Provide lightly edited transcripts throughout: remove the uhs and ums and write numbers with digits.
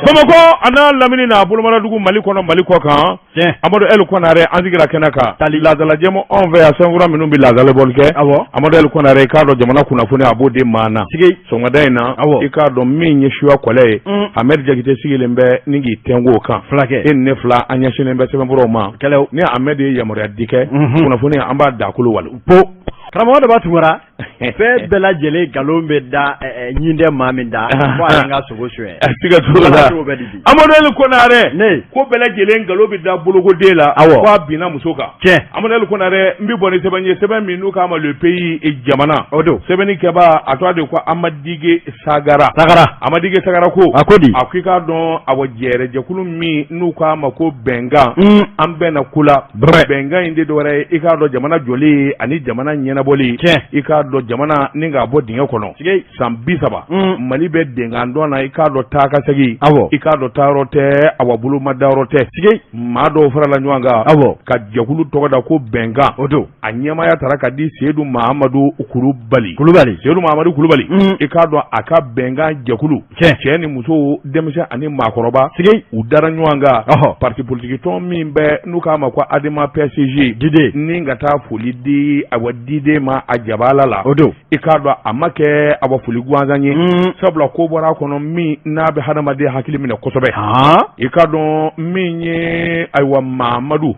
Bamakɔ a n'a lamini n'a bolomadadugu, Mali kɔnɔ, Mali kɔ kan, Amadu El Konare, an sigira kɛnɛ kan. Laadalajɛmu anw fɛ yan, sɛbɛnfura minnu bɛ laadalabɔli kɛ, Amadu El Konare, i k'a dɔn jamana kunnafoni, a b'o di maa na sɔgɔmada in na. I k'a dɔn min ye suya kɔlɛ ye, Ahmed Jakite sigilen bɛ ni k'i tɛnku o kan. Fulakɛ. E ni ne fila, an ɲɛsinnen bɛ sɛbɛnfuraw ma. Ni Ahmed ye yamaruya di kɛ, kunnafoni, an b'a dakolo walo. Karamɔgɔ Daba Tunkara, fɛn bɛɛ lajɛlen nkalon bɛ da ɲin tɛ maa min da fo a ye n ka sogo suɲɛ. Siga t'o la. Cogo bɛ di bi? Amadu El Konare, Ne. ko bɛɛ lajɛlen nkalon bɛ da bolokoden la, ko a binna muso kan. Amadu El Konare, n bɛ bɔ ni sɛbɛn ye, sɛbɛn min n'u k'a ma Le Pays, Jamana. O don. Sɛbɛnni kɛbaa, a tɔgɔ de ko Amadige Sagara. Sagara. Amadige Sagara ko, A ko di? A ko i k'a dɔn, awɔ, jɛrɛjɛkulu min n'u k'a ma ko Bɛnkan, an bɛnna ko la. Bɛnkan in tɛ dɔwɛrɛ ye, i k'a dɔn, jamana jɔli ani jamana ɲɛnabɔli. I k'a dɔn jamana ni k'a bɔ dingɛ kɔnɔ. San 30, Mali bɛ denkan dɔn na, i k'a dɔn taa ka segin. I k'a dɔn taayɔrɔ tɛ, awa, boloma dayɔrɔ tɛ. Maa dɔw farala ɲɔgɔn kan ka jɛkulu tɔgɔ da ko Bɛnkan. O don. A ɲɛmaaya tara ka di Seyidu Mahamadu Kulubali. Kulubali. Seyidu Mahamadu Kulubali, i k'a dɔn a ka Bɛnkan jɛkulu, cɛ ni muso, denmisɛn ani maakɔrɔba, u dara ɲɔgɔn kan. Parti politique tɔn min bɛ n'u k'a ma ko Adema PSG, Dide. ni ka taa foli di, awa, diden ma a jabala la. O don. I k'a dɔn a ma kɛ, awa, foli gansan ye, sabula ko bɔra a kɔnɔ min n'a bɛ hadamaden hakili minɛ kosɛbɛ. I k'a dɔn min ye, ayiwa, Mahamadu,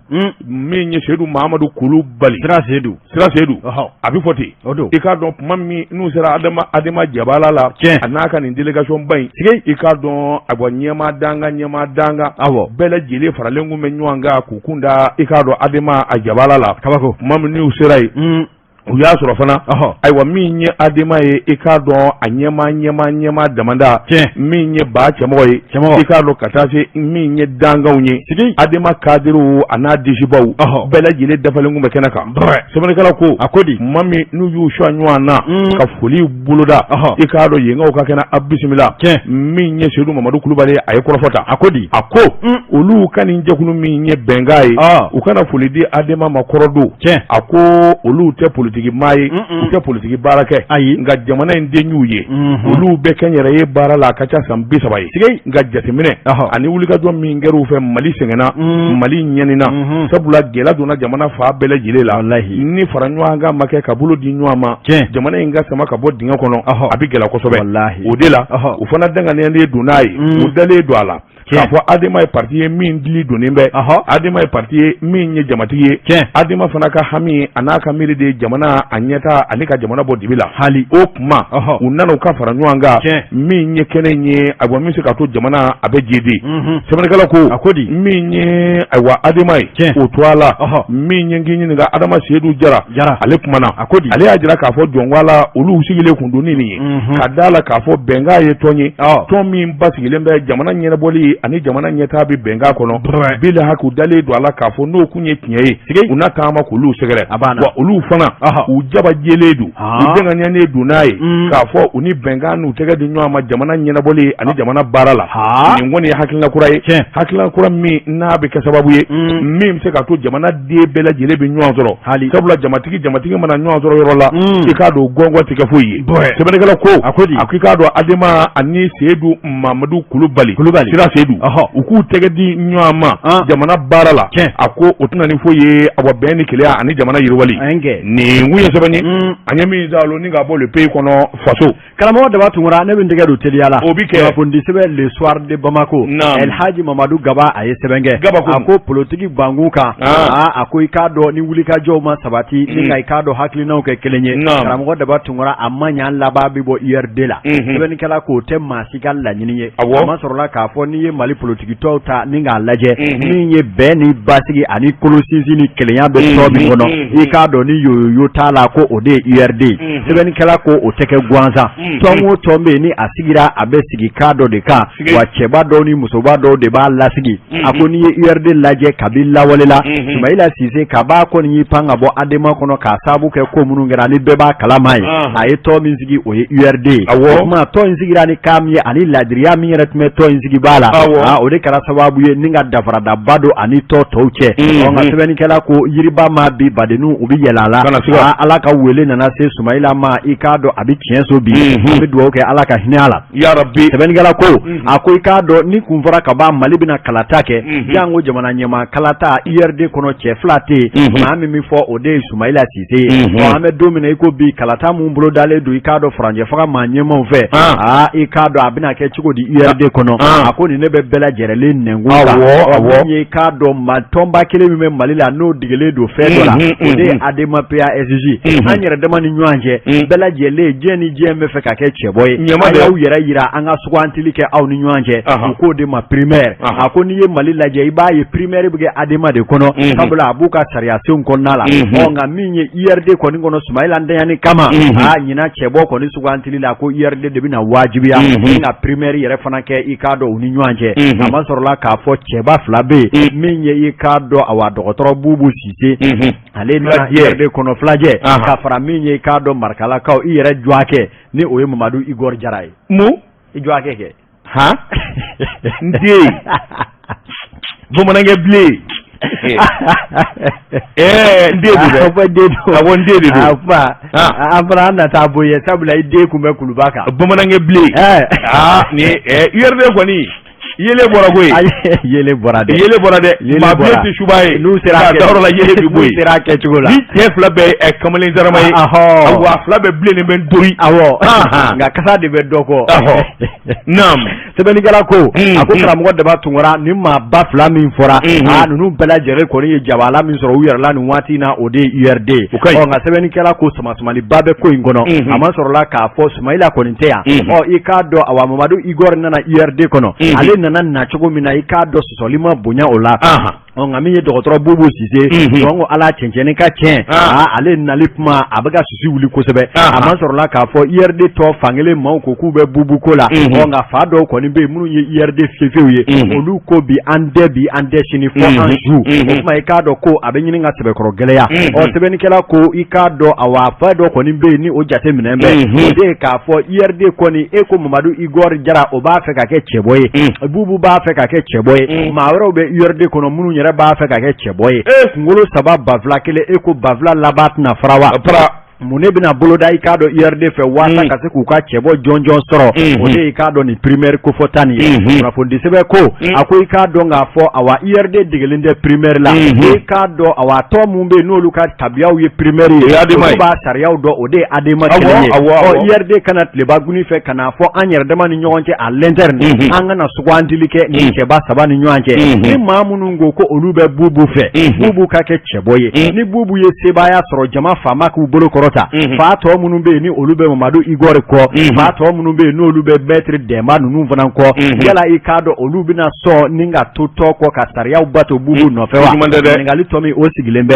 min ye Seyidu Mahamadu Kulubali. Sira Seyidu. Sira Seyidu, a bɛ fɔ ten. O don. I k'a dɔn tuma min n'u sera Adema jabala la, a n'a ka nin délégation ba in, i k'a dɔn, ayiwa, ɲɛmaa dankan, ɲɛmaa dankan, bɛɛ lajɛlen faralen kun bɛ ɲɔgɔn kan k'u kun da, i k'a dɔn, Adema a jabala la. Kabako. Tuma min n'u sera yen, u y'a sɔrɔ fana, ayiwa, min ye Adema ye, i k'a dɔn a ɲɛmaa ɲɛmaa ɲɛmaa damanda, min ye ba cɛmɔgɔ ye, i k'a dɔn, ka taa se min ye dankanw ye, Adema kadiriw a n'a disibaw, bɛɛ lajɛlen dafalen kun bɛ kɛnɛ kan. Sɛbɛnnikɛla ko, A ko di? Tuma min n'u y'u sɔn ɲɔgɔn na ka foli boloda, i k'a dɔn yenkaw ka kɛnɛ, a bisimila. Min ye Seyidu Mamadu Kulubali, a ye kɔrɔfɔ ta. A ko di? A ko olu ka nin jɛkulu min ye Bɛnkan ye, u kana foli di Adema ma kɔrɔ don. A ko olu tɛ politiki maa ye, u tɛ politiki baara kɛ. Ayi. Nka jamana in den y'u ye. Olu bɛ kɛ yɛrɛ ye baara la, a ka ca san 30 ye. Nka jateminɛ ani wulikajɔ min kɛra u fɛ, Mali sɛgɛnna, Mali ɲanina, sabula gɛlɛya donna jamana fan bɛɛ lajɛlen la. Ni fara ɲɔgɔn kan ma kɛ ka bolo di ɲɔgɔn ma, jamana in ka sama ka bɔ dingɛ kɔnɔ, a bɛ gɛlɛya kosɛbɛ. O de la, u fana danganiyalen don n'a ye, u dalen don a la k'a fɔ Adema ye parti ye min dili donnen bɛ, Adema ye parti ye min ye jamatigi ye. Adema fana ka hami a n'a ka miiri de ye jamana a ɲɛta ani ka jamana bɔ dibi la. Hali. O tuma, u nana u ka fara ɲɔgɔn kan min ye kɛnɛ in ye, ayiwa, min se ka to jamana a bɛ jedi. Sɛbɛnnikɛla ko, A ko di? Min ye, ayiwa, Adema ye, o to a la. Min ye, n k'i ɲininka, Adama Seyidu Jara. Jara. Ale kumana. A ko di? Ale y'a jira k'a fɔ jɔnko la, olu sigilen kun don ni nin ye, ka da la k'a fɔ Bɛnkan ye tɔn ye, tɔn min basigilen bɛ jamana ɲɛnabɔli ani jamana ɲɛtaa bɛ Bɛnkan kɔnɔ. Bila haki dalen don a la k'a fɔ n'o kun ye tiɲɛ ye, u na taama k'olu sɛgɛrɛ. A banna. Wa olu fana, u jaba jɛlen don, u dɛngɛniyalen don n'a ye k'a fɔ u ni Bɛnkan n'u tɛgɛ di ɲɔgɔn ma jamana ɲɛnabɔli ani jamana baara la. Nin kɔni ye hakilina kura ye, hakilina kura min n'a bɛ kɛ sababu ye min bɛ se ka to jamana den bɛɛ lajɛlen bɛ ɲɔgɔn sɔrɔ. Hali. Sabula jamatigi jamatigi mana ɲɔgɔn sɔrɔ yɔrɔ la, i k'a dɔn gɔngɔn tɛ kɛ foyi ye. Sɛbɛnnikɛla ko, A ko di? A ko i k'a dɔn Adema ani Seyidu Mamadu Kulubali. Kulubali. Sira Seyidu, u k'u tɛgɛ di ɲɔgɔn ma jamana baara la. A ko o tɛna ni foyi ye, awa, bɛn ni kelenya ani jamana yiriwali. Nin kun ye sɛbɛn ye an ye min zalo ni ka bɔ Le Pays kɔnɔ, Faso. Karamɔgɔ Daba Tunkara, ne bɛ n tɛgɛ don teliya la. O bi kɛ. Kunnafonidi sɛbɛn Le Soir de Bamako. Naam. El Hadji Mamadu Gaba, a ye sɛbɛn kɛ. Gabako. A ko politiki bankun kan. Aa, a ko i k'a dɔn ni wulikajɔw ma sabati ni ka i k'a dɔn hakilinaw kɛ kelen ye. Karamɔgɔ Daba Tunkara, a ma ɲa laban bɛ bɔ URD la. Sɛbɛnnikɛla k'o tɛ maa si ka laɲini ye. A ma sɔrɔla k'a fɔ n'i ye Mali politiki tɔw ta ni k'a lajɛ, min ye bɛn ni basigi ani kolo sinsin ni kelenya bɛ tɔn min kɔnɔ, i k'a dɔn ni yoyoyo t'a la, ko o de ye URD ye. Sɛbɛnnikɛla ko o tɛ kɛ gansan. Tɔn o tɔn bɛ yen ni a sigira, a bɛ sigi kan dɔ de kan. Wa cɛba dɔw ni musoba dɔw de b'a lasigi. A ko n'i ye URD lajɛ kabi lawale la, Sumayila Sise kaba kɔni y'i pan ka bɔ Adema kɔnɔ k'a sababu kɛ ko minnu kɛra ni bɛɛ b'a kalama ye, a ye tɔn min sigi, o ye URD ye. O tuma tɔn in sigira ni kan min ye ani ladiriya min yɛrɛ tun bɛ tɔn in sigibaa la, o de kɛra sababu ye ni ka dafaradaba don ani tɔn tɔw cɛ. Ɔ, nka sɛbɛnnikɛla ko yiriba ma bi badenninw u bɛ yɛlɛ a la. Kana siga. Ala ka wele nana se Sumayila ma, i k'a dɔn a bɛ tiɲɛ so bi, an bɛ dugawu kɛ Ala ka hinɛ a la. Yarabi. Sɛbɛnnikɛla ko, a ko i k'a dɔn ni kun fɔra ka ban Mali bɛna kalata kɛ, janko jamana ɲɛmaa kalata, URD kɔnɔ cɛ fila tɛ yen, maa min bɛ fɔ o de ye Sumayila Sise ye. Ɔ, an bɛ don min na i ko bi, kalata mun bolodalen don i k'a dɔn furancɛ fanga maa ɲɛmaaw fɛ, aa, i k'a dɔn a bɛna kɛ cogo di URD kɔnɔ? A ko nin ne bɛ bɛɛ lajɛrɛlen nɛnkun kan. Min ye i k'a dɔn ma tɔnba kelen min bɛ Mali la, n'o degelen don fɛn dɔ la, o de ye ADEMA PASJ. An yɛrɛ dama ni ɲɔgɔn cɛ, bɛɛ lajɛlen diɲɛ ni diɲɛ bɛ fɛ ka kɛ cɛbɔ ye, a y'aw yɛrɛ yira, an ka sugantili kɛ aw ni ɲɔgɔn cɛ, u k'o de ma primaire. A ko n'i ye Mali lajɛ, i b'a ye primaire bɛ kɛ ADEMA de kɔnɔ, sabula a b'u ka sariyasenw kɔnɔna la. Ɔ, nka min ye URD kɔni kɔnɔ, Sumayila ntanyani kama, aa, ɲinan cɛbɔ kɔni sugantili la, ko URD de bɛna wajibiya ni ka primaire yɛrɛ fana kɛ i k'a dɔn u ni ɲɔgɔn cɛ. A ma sɔrɔla k'a fɔ cɛba fila bɛ yen, min ye i k'a dɔn awa dɔgɔtɔrɔ Bubu Sise, ale nana URD kɔnɔ filajɛ, ka fara min ye i k'a dɔn Marikalakaw, i yɛrɛ dɔgɔkɛ, ni o ye Mamadu Igor Jara ye. Mun? I dɔgɔkɛ kɛ. Han, n den bamanankɛ bilen, n den don dɛ. A den don. Awɔ, n den de don. A kuma an fana an na taa bɔ ye, sabula i den kun bɛ kuluba kan. Bamanankɛ bilen, aa, ni URD kɔni yeelen bɔra koyi. Yeelen bɔra dɛ. Yeelen bɔra dɛ. Maa bilen tɛ suba ye. N'u sera a dayɔrɔ la, yeelen bɛ bɔ yen. N'u sera a kɛcogo la. Ni cɛ fila bɛɛ ye kamalen zarama ye. Awɔ, a fila bɛɛ bilennen bɛ ntori. Awɔ, nka kasa de bɛ dɔ kɔ. Naam. Sɛbɛnnikɛla ko, a ko karamɔgɔ Daba Tunkara, ni maaba fila min fɔra, aa, ninnu bɛɛ lajɛlen kɔni ye jabala min sɔrɔ u yɛrɛ la nin waati in na, o de ye URD ye. Ɔ, nka sɛbɛnnikɛla ko samasamaliba bɛ ko in kɔnɔ. A ma sɔrɔla k'a fɔ Sumayila kɔni tɛ yan. Ɔ, i k'a dɔn awa Mamadu Igor nana URD kɔnɔ, ale nana na cogo min na, i k'a dɔn sɔsɔli ma bonya o la. Ɔ, nka min ye dɔgɔtɔrɔ Bubu Sise, jɔn ko Ala, cɛncɛnni ka cɛn, aa, ale nali kuma a bɛ ka sisi wuli kosɛbɛ. A ma sɔrɔla k'a fɔ URD tɔ fankelen maaw ko k'u bɛ Bubu ko la. Ɔ, nka fa dɔw kɔni bɛ yen minnu ye URD fefew ye, olu ko bi an dɛ bi, an dɛ sini fɔ an su. O tuma i k'a dɔn ko a bɛ ɲini ka sɛbɛkɔrɔ gɛlɛya. Ɔ, sɛbɛnnikɛla ko i k'a dɔn awa fa dɔ kɔni bɛ yen ni o jate minɛ bɛ, o de ye k'a fɔ URD kɔni, e ko Mamadu Igor Jara, o b'a fɛ ka kɛ cɛbɔ ye, Bubu b'a fɛ ka kɛ cɛbɔ ye, maa wɛrɛw bɛ URD kɔnɔ minnu yɛrɛ b'a fɛ ka kɛ cɛbɔ ye. Kunkolo saba banfula kelen, e ko banfula laban tɛna fara wa? Mun ne bɛna boloda i k'a dɔn URD fɛ walasa ka se k'u ka cɛbɔ jɔnjɔn sɔrɔ? O de i k'a dɔn nin primaire kofɔta nin ye. Kunnafonidisɛbɛn ko, a ko i k'a dɔn k'a fɔ awa URD degelen tɛ primaire la. I k'a dɔn awa tɔn mun bɛ yen n'olu ka tabiyaw ye primaire ye, olu b'a sariyaw dɔn, o de ye ADEMA kelen ye. Ɔ, URD kana tileba guni fɛ ka n'a fɔ an yɛrɛ dama ni ɲɔgɔn cɛ à l'interne, an kana sugandili kɛ nin cɛba saba ni ɲɔgɔn cɛ. Ni maa minnu ko ko olu bɛ Bubu fɛ, Bubu ka kɛ cɛbɔ ye. Ni Bubu ye sebaaya sɔrɔ, jama faama k'u bolo kɔrɔta. Fa tɔ minnu bɛ yen ni olu bɛ Mamadu Igor kɔ, fa tɔ minnu bɛ yen n'olu bɛ maître Dɛnba ninnu fana kɔ, yala i k'a dɔn olu bɛna sɔn ni ka to tɔ kɔ ka sariyaw bato Bubu nɔfɛ wa? Ɲininkali tɔ min o sigilen bɛ.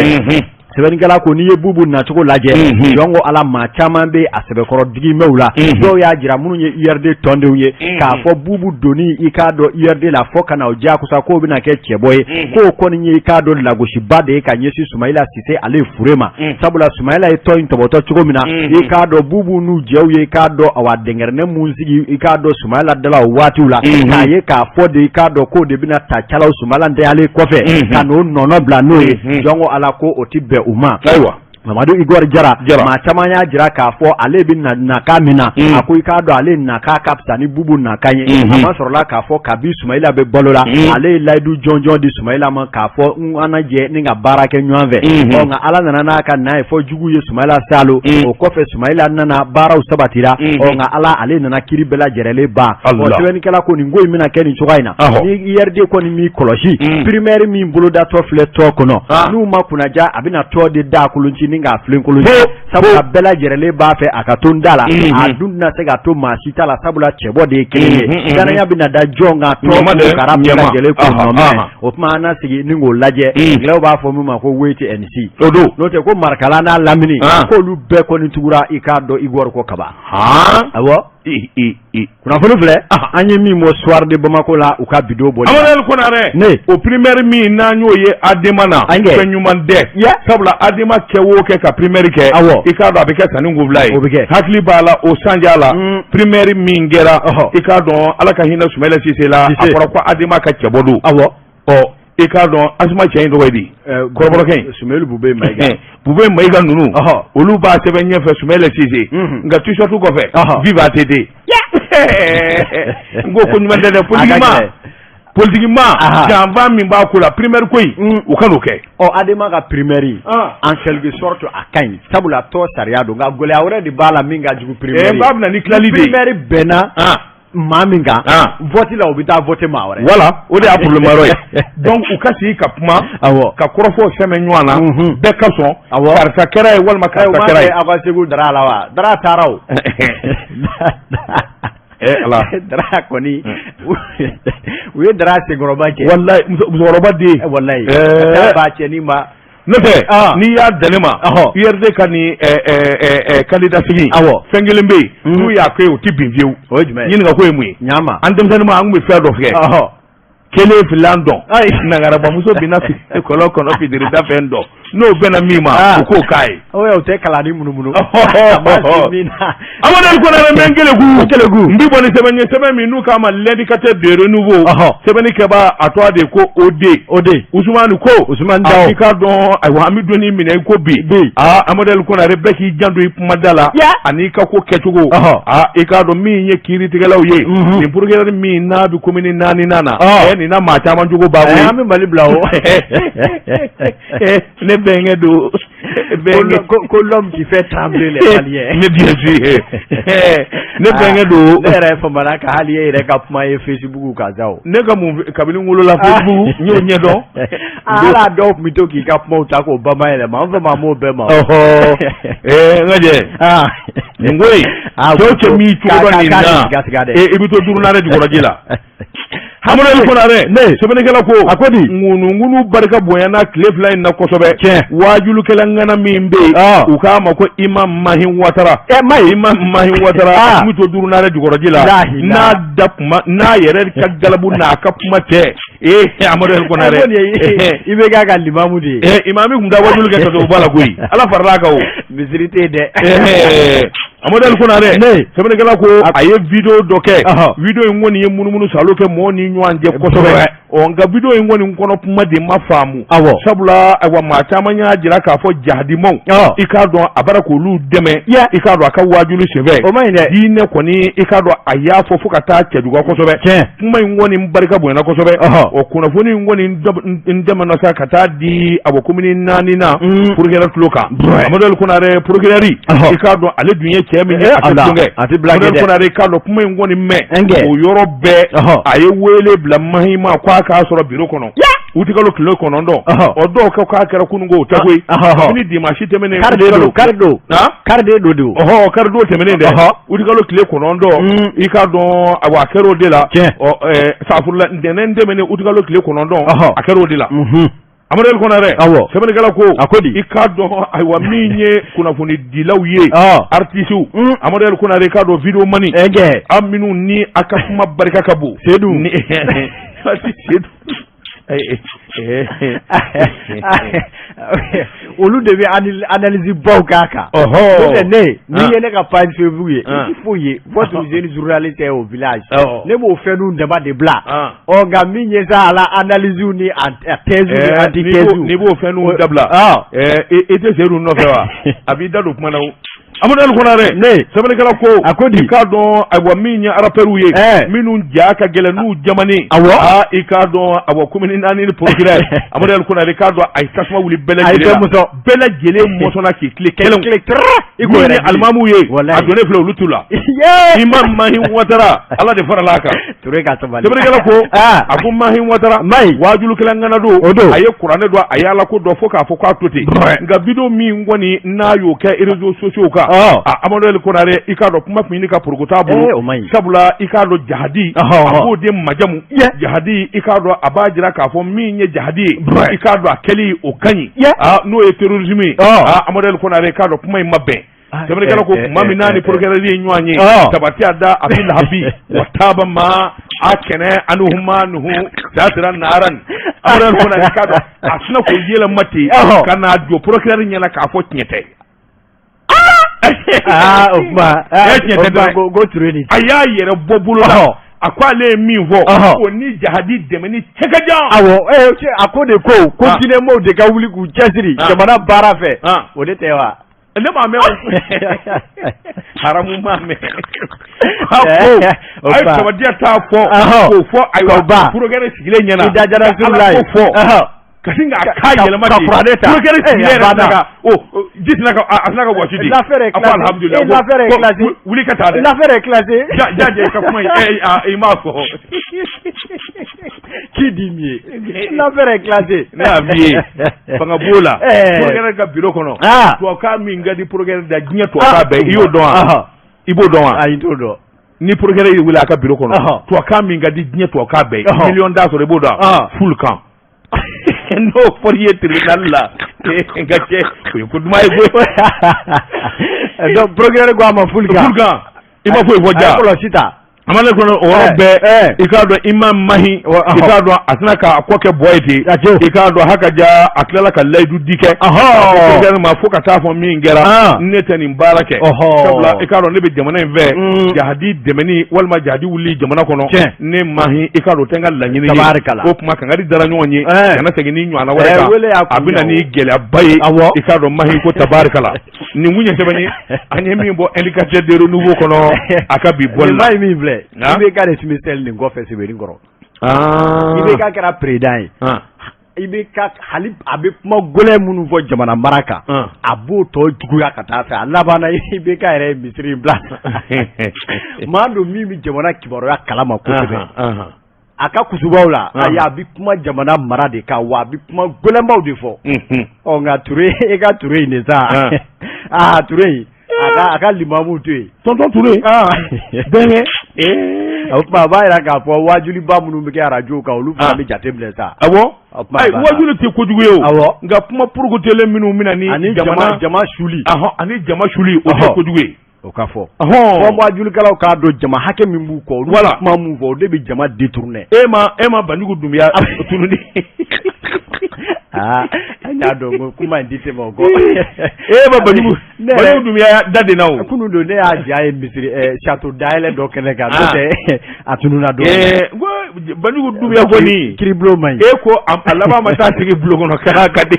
Sɛbɛnnikɛla ko n'i ye Bubu nacogo lajɛ, jɔn ko Ala, maa caman bɛ a sɛbɛkɔrɔ digi mɛnw la. Dɔw y'a jira minnu ye URD tɔndenw ye k'a fɔ Bubu donni i k'a dɔn URD la fɔ ka na o diyagosa k'o bɛna kɛ cɛbɔ ye, k'o kɔni ye i k'a dɔn lagosiba de ye ka ɲɛsin Sumayila Sise ale fure ma, sabula Sumayila ye tɔn in tɔbɔtɔ cogo min na, i k'a dɔn Bubu n'u jɛw ye i k'a dɔn awa dɛnkɛrɛnɛ mun sigi i k'a dɔn Sumayila da la o waatiw la, k'a ye k'a fɔ de i k'a dɔn k'o de bɛna ta calaw Sumayila ntanyalen kɔfɛ ka n'o nɔnɔ bila n'o ye. Jɔn ko Ala, ko o tɛ bɛn u ma. Ayiwa. Mamadu Igor Jara, maa caman y'a jira k'a fɔ ale bɛ nakan min na, a ko i k'a dɔn ale nakan ka fisa ni Bubu nakan ye. A ma sɔrɔla k'a fɔ kabi Sumayila bɛ balo la, ale ye layidu jɔnjɔn di Sumayila ma k'a fɔ an na jɛ ni ka baara kɛ ɲɔgɔn fɛ. Ɔ, nka Ala nana n'a ka na ye fɔ jugu ye Sumayila salo. O kɔfɛ Sumayila nana, baaraw sabatira. Ɔ, nka Ala ale nana kiri bɛɛ lajɛrɛlen ban. Ɔ, sɛbɛnnikɛla ko nin ko in bɛna kɛ nin cogoya in na. Ni URD kɔni m'i kɔlɔsi, primaire min bolodatɔ filɛ tɔ kɔnɔ, n'u ma kunnaja, a bɛna tɔ de da kolonci ni k'a filen kolonci, sabula bɛɛ lajɛrɛlen b'a fɛ a ka to n da la. A dun tɛna se ka to maa si ta la, sabula cɛbɔ de ye kelen ye. Danaya bɛna da jɔn kan? Tɔ kara bɛɛ lajɛlen k'o nɔ. O tuma an na sigi ni k'o lajɛ. Anglais b'a fɔ min ma ko wait and see. O don n'o tɛ ko Marikala n'a lamini, k'olu bɛɛ kɔni tugura i k'a dɔn Igor kɔ kaban. Awɔ, kunnafoni filɛ an ye min bɔ Soir de Bamako la, u ka bi don bɔli. Amadu Konarɛ, ne o primaire min n'an y'o ye ADEMA na, fɛn ɲuman tɛ, sabula ADEMA kɛ o kɛ ka primaire kɛ, i k'a dɔn a bɛ kɛ sanni kunfila ye. O bɛ kɛ. Hakili b'a la o sanja la, primaire min kɛra, i k'a dɔn Ala ka hinɛ Sumayila Sise la, a fɔra ko ADEMA ka cɛbɔ don. Awɔ. Ɔ. I k'a dɔn Asma cɛ in tɔgɔ ye di, kɔrɔbɔrɔkɛ in, Sumelu Bube Mayiga. Bube Mayiga ninnu, olu b'a sɛbɛn ɲɛfɛ Sumɛlɛ Sise, nka t-shirt kɔfɛ vive ATT. N ko ko ɲuman tɛ dɛ. Politiquement janfa min b'a ko la, primaire ko in, u ka n'o kɛ. Ɔ, Adema ka primaire, en quelque sorte a ka ɲi, sabula tɔn sariya don, nka gɛlɛya wɛrɛ de b'a la min ka jugu primaire ye. B'a bɛna ni tilali de ye. Primaire bɛnna maa min kan vote la, u bɛ taa voter maa wɛrɛ. Voilà, o de y'a problème yɔrɔ ye. Donc u ka sigi ka kuma, ka kɔrɔfɔw sɛmɛ ɲɔgɔn na, bɛɛ ka sɔn, karisa kɛra ye walima karisa kɛra ye. Aw ka Segu Dara la wa? Dara taara o. Eh Ala. Dara kɔni, u ye Dara senkɔrɔba cɛ. Walayi, musokɔrɔba den. Walayi. Ka taa ba cɛnin ma. N'o tɛ, n'i y'a dan ne ma, URD ka nin candidat sigi, fɛn kelen bɛ yen, n'u y'a kɛ u tɛ bin fiyewu. O ye jumɛn ye? Ɲininka ko ye mun ye? Ɲama. An denmisɛnnin, an tun bɛ fɛn dɔ kɛ. Kelen fila dɔn, nagarabamuso binna kɔlɔn kɔnɔ fitirida fɛ dɔn, n'o bɛnna min ma, u k'o k'a ye. O tɛ kalan ni munumunu. Amadu Konare bɛ n keleku n bɛ bɔ ni sɛbɛn ye, sɛbɛn min n'u k'a ma L'Indicateur de Renouveau. Sɛbɛnnikɛbaa a tɔgɔ de ko OD. OD. Usumani ko. Usumani Dawo. I k'a dɔn, ayiwa, an bɛ don minɛ i ko bi. Aa, Amadu Konare, bɛɛ k'i janto i kumada la ani i ka ko kɛcogo. Aa, i k'a dɔn min ye kiiritigɛlaw ye, nin procureur min n'a bɛ commune naaninan na, nin na maa caman jogo b'a bolo. An bɛ Mali bila o. Ne bɛnkɛ don. Ko l'homme qui fait trembler les Maliens. Ne bien sûr. Ne bɛnkɛ don. Ne yɛrɛ famana ka hali e yɛrɛ ka kuma ye Facebook kan sa o. Ne ka mun, kabini n wolola Facebook n y'o ɲɛdɔn. Hali a dɔw tun bɛ to k'i ka kumaw ta k'o bayɛlɛma, an fama m'o bɛɛ ma. Ɔhɔ, n ka jɛ. Nin ko in, cɛw cɛ m'i cogo dɔn nin na, i bɛ to duurunan jukɔrɔ ji la. Amadu Konare, sɛbɛnnikɛla ko, a ko di, ŋunuŋunu barika bonyana tile 2 in na kosɛbɛ. Tiɲɛ. Wajulikɛla ŋana min bɛ yen, u k'a ma ko Imam Mahi Watara. Mahi. Imam Mahi Watara, a tun bɛ to duurunan jukɔrɔ ji la. N'a da kuma n'a yɛrɛ ka galabu n'a ka kuma tɛ. Ee, Amadu Konare. I bɛ k'a ka limamu de ye. Imami tun tɛ wajuli kɛ ka sɔrɔ o b'a la koyi. Ala faral'a kan o. Misiri tɛ yen dɛ. Amadu Konare, sɛbɛnnikɛla ko, a ye vidéo dɔ kɛ. Vidéo in kɔni ye munumunu salo kɛ mɔgɔw ni ɲɔgɔn cɛ kosɛbɛ. Ɔ, nka vidéo in kɔni kɔnɔ kuma de ma faamu. Sabula ayiwa, maa caman y'a jira k'a fɔ jahadimaw, i k'a dɔn a bara k'olu dɛmɛ, i k'a dɔn a ka wajuli senfɛ. O ma ɲi dɛ. Diinɛ kɔni, i k'a dɔn a y'a fɔ fo ka taa cɛjuguya kosɛbɛ. Kuma in kɔni barika bonyana kosɛbɛ. O kunnafoni in kɔni n dɛmɛna sa ka taa di a bɔ commune naaninan procureur tulo kan. Amadu Konare, procureur, i k'a dɔn ale dun ye cɛ min ye, a tɛ tulonkɛ. A tɛ blague dɛ. Konare, i k'a dɔn kuma in kɔni mɛn o yɔrɔ bɛɛ, a ye wele bila Mahi ma k'a k'a sɔrɔ biro kɔnɔ utikalo tile 9. O dɔw ko k'a kɛra kununko, o tɛ koyi, kabini dimanche tɛmɛnen. Kari don, kari don de. Ɔhɔ, kari don tɛmɛnen dɛ, utikalo tile 9, i k'a dɔn awa a kɛra o de la. Ɔ, safurula, ntɛnɛn tɛmɛnen, utikalo tile 9, a kɛra o de la. Amadu Konare, sɛbɛnnikɛla ko, a ko di, i k'a dɔn ayiwa min ye kunnafonidilaw ye, artisiw, Amadu Konare, i k'a dɔn vidéoman aw minnu ni a ka kuma barika ka bon. Sedu. Sedu. Olu de bɛ analyse baw k'a kan. N'o tɛ, ne n'i ye ne ka page Facebook ye, i tɛ foyi ye. Votre jeune journaliste est au village. Ne b'o fɛnw dama de bila. Ɔ, nka min ye sa a la analyse ni a thèse ni antithèse. N'i b'o fɛnw dabila, i tɛ Sedu nɔfɛ wa? A b'i da don kuma na o. Amadu Konare, ne sɛbɛnnikɛla ko, a ko di, i k'a dɔn ayiwa min ye rappeurs ye, minnu ja ka gɛlɛn n'u jamani, aa, i k'a dɔn ayiwa commune naani ni procureur Amadu Konare, i k'a dɔn a ye tasuma wuli bɛɛ lajɛlen la, bɛɛ lajɛlen mɔsɔnna k'i tile kelen i ko ni alimamuw ye, a donnen filɛ olu tu la. Imam Mahi Watara, Ala de farala a kan. Ture ka sabali. Sɛbɛnnikɛla ko, a ko Mahi Watara, Mahi, wajulikɛla ŋana don. O don. A ye kuranɛ dɔn, a ye Ala ko dɔn fo k'a fɔ k'a to ten. Nka vidéo min kɔni n'a y'o kɛ réseaux sociaux kan, a Amadu Konare, i k'a dɔn kuma tun ɲini ka porokoto a bolo. O man ɲi. Sabula i k'a dɔn jahadi, a b'o de majamu. Jahadi, i k'a dɔn a b'a jira k'a fɔ min ye jahadi ye, i k'a dɔn a kɛli o ka ɲi. N'o ye terrorisme ye. Amadu Konare, i k'a dɔn kuma in ma bɛn. Sɛbɛnnikɛla ko tuma min n'a ni procureur ye ɲɔgɔn ye, tabati a da abi lahabi wa taba ma a kɛnɛ anuhuma nuhu dasira naran. Amadu Konare, i k'a dɔn a sina k'o yɛlɛma ten ka n'a jɔ procureur ɲɛna k'a fɔ tiɲɛ tɛ. Aa, o kuma tiɲɛ tɛ dɛ. Ko Ture ni A y'a yɛrɛ bɔ bolo la. A ko ale ye min fɔ, o ni jahadi dɛmɛni cɛ ka jan. Awɔ, a ko de ko diinɛmɔgɔw de ka wuli k'u cɛsiri jamana baara fɛ, o de tɛ wa? Ne m'a mɛn, haramu m'a mɛn. A ko a ye sabadiya t'a fɔ k'o fɔ, ayiwa, procureur sigilen ɲɛna. I da jara la ye ko fɔ ka sin k'a kan yɛlɛma ten, ka kuranɛ ta, procureur sigilen yɛrɛ tɛna ka o ji tɛna ka a tɛna ka wɔsi di. L'affaire est A ko alhamdulilayi. L'affaire est classée. Wuli ka taa dɛ. L'affaire est classée. Ja ja i ka kuma in, i m'a fɔ. Qui dit mieux? L'affaire est classée. Ne y'a f'i ye, fanga b'o la, procureur ka bureau kɔnɔ, tubabukan min ka di procureur da diɲɛ tubabukan bɛɛ, i y'o dɔn wa? I b'o dɔn wa? Ayi, n t'o dɔn. Ni procureur y'i wele a ka bureau kɔnɔ, tubabukan min ka di diɲɛ tubabukan bɛɛ ye, miliyɔn t'a sɔrɔ, i b'o dɔn wa? Fulu kan. N'o fɔr'i ye tribunal la, n ka cɛ, o ye ko duman ye koyi. Donc procureur ko a ma fulu kan. Fulu kan, i ma foyi fɔ ja. A ye kɔlɔsi ta. A ma ne kɔnɔ o yɔrɔ bɛɛ, i k'a dɔn Imam Mahi, i k'a dɔn a tɛna k'a kɔ kɛ bɔ ye ten, i k'a dɔn haka ja, a tilala ka layidu di kɛ procureur ma fo ka taa fɔ min kɛra, ne tɛ nin baara kɛ, sabula i k'a dɔn ne bɛ jamana in fɛ, jahadi dɛmɛni walima jahadi wuli jamana kɔnɔ, ne Mahi, i k'a dɔn o tɛ n ka laɲini ye. O tuma kangari dara ɲɔgɔn ye, kana segin ni ɲɔgɔnna wɛrɛ kan, a bɛ na ni gɛlɛyaba ye. I k'a dɔn Mahi ko tabarikala. Nin kun ye sɛbɛn ye an ye min bɔ Indicateur de Renouveau kɔnɔ a ka bi bɔli la. Nin min filɛ, IBK de tun bɛ seli nin kɔfɛ sɛbɛnni kɔrɔ. IBK kɛra président ye. IBK hali a bɛ kuma gɛlɛn minnu fɔ jamana mara kan, a b'o tɔ juguya ka taa fɛ. A laban na, IBK yɛrɛ ye misiri in bila. Maa don min bɛ jamana kibaruya kalama kosɛbɛ. A ka kutubaw la, ayi, a bɛ kuma jamana mara de kan, wa a bɛ kuma gɛlɛnbaw de fɔ. Ɔ nka Ture, e ka Ture in de sa, aa Ture in, a ka limamu to yen. Tonton Ture bɛnkɛ. O tuma a b'a jira k'a fɔ waajuliba minnu bɛ kɛ arajo kan, olu fana bɛ jate minɛ sa. Awɔ, ayi, waajuli tɛ kojugu ye o. Awɔ, nka kuma purukutelen minnu bɛ na ni ani jama suli. Ani jama suli, o tɛ kojugu ye. O ka fɔ fɔ waajulikɛlaw k'a dɔn jama hakɛ min b'u kɔ, olu bɛ kuma min fɔ, o de bɛ jama détourner. E ma Banjugu Dunbiya tununi. Aa, an y'a dɔn ko kuma in di tɛ o kɔ. E ma Banjugu Dunbiya da de na o. Kunun don, ne y'a ja ye misiri château dayɛlɛ dɔ kɛnɛ kan, n'o tɛ a tununna don. Banjugu Dunbiya kɔni. Kiribulon man ɲi. E ko a laban ma taa sigi bulon kɔnɔ k'a ka di.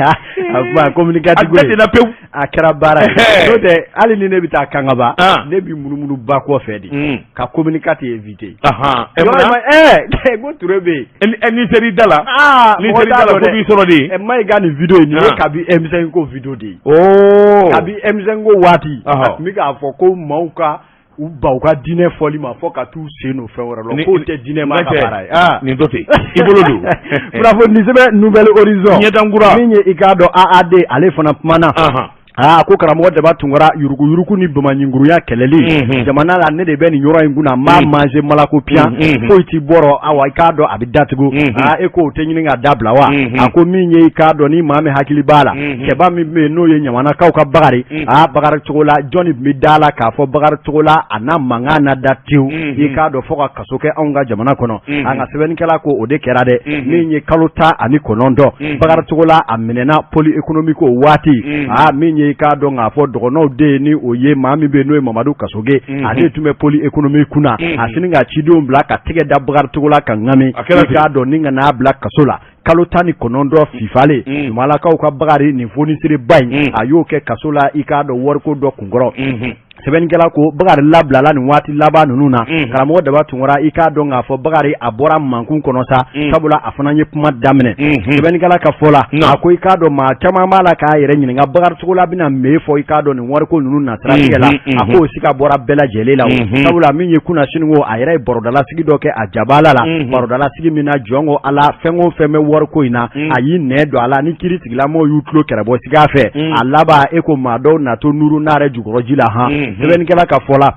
A kuma communicateur a da de na pewu. A kɛra baara ye, n'o tɛ hali ni ne bɛ taa Kangaba, ne bɛ munumunu ba kɔfɛ de ka communiqué éviter. Ko Ture bɛ yen. N'i ser'i da la. N'i ser'i da la, ko b'i sɔrɔ de. Mayi ka nin vidéo in, nin ye kabi M5 ko vidéo de ye. Kabi M5 ko waati, a tun bɛ k'a fɔ ko maaw ka u ban u ka diinɛ fɔli ma fɔ ka t'u sen don fɛn wɛrɛ la, k'o tɛ diinɛ maa ka baara ye. Nin to ten, i bolo don. Kunnafoni sɛbɛn Nouvel Horizon ɲɛdankura. Min ye i k'a dɔn AAD, ale fana kumana. Aa, ko karamɔgɔ Daba Tunkara, yuruguyurugu ni bamaɲingurunya kɛlɛli jamana la, ne de bɛ nin yɔrɔ in kunna, n b'a manger malako piyan, foyi t'i bɔrɔ. Awa, i k'a dɔn a bɛ datugu. Aa, e ko o tɛ ɲini ka dabila wa? A ko min ye i k'a dɔn ni maa min hakili b'a la, cɛba min bɛ yen n'o ye Ɲamanakaw ka Bakari, aa, Bakari Togola, jɔnni tun bɛ da la k'a fɔ Bakari Togola a n'a mankan na da tewu, i k'a dɔn fo ka kaso kɛ anw ka jamana kɔnɔ. An ka sɛbɛnnikɛla ko o de kɛra dɛ. Min ye kalo 19, Bakari Togola a minɛna pôle économique o waati. Aa, min ye i k'a dɔn k'a fɔ dɔgɔnɔw den ni o ye maa min bɛ yen n'o ye Mamadu Kasoge, ale tun bɛ pôle économique kunna, a sini ka cidenw bila ka tɛgɛ da Bakari Togola ka ŋami, i k'a dɔn ni ka n'a bila kaso la kalo 19 fifalen. Jumalakaw ka Bakari, nin fonisireba in, a y'o kɛ kaso la, i k'a dɔn wariko dɔ kunkɔrɔ. Sɛbɛnnikɛla ko Bakari labilala nin waati laban ninnu na. Karamɔgɔ Daba Tunkara, i k'a dɔn k'a fɔ Bakari a bɔra mankun kɔnɔ sa, sabula a fana ye kuma daminɛ. Sɛbɛnnikɛla ka fɔ la, a ko i k'a dɔn maa caman b'a la k'a yɛrɛ ɲininka Bakari Togola bɛna mun fɔ, i k'a dɔn nin wariko ninnu na siratigɛ la. A k'o siga bɔra bɛɛ lajɛlen la, sabula min ye kunasini ko a yɛrɛ ye barodalasigi dɔ kɛ a jabala la, barodalasigi min na jɔn ko Ala, fɛn o fɛn bɛ wariko in na, a y'i nɛn don a la ni kiiri tigilamɔgɔw y'u tulo kɛrɛbɔ siga fɛ. A laban, e ko maa dɔw natɔ nuru n'a yɛrɛ jukɔrɔji la han. Sɛbɛnnikɛla ka fɔ la,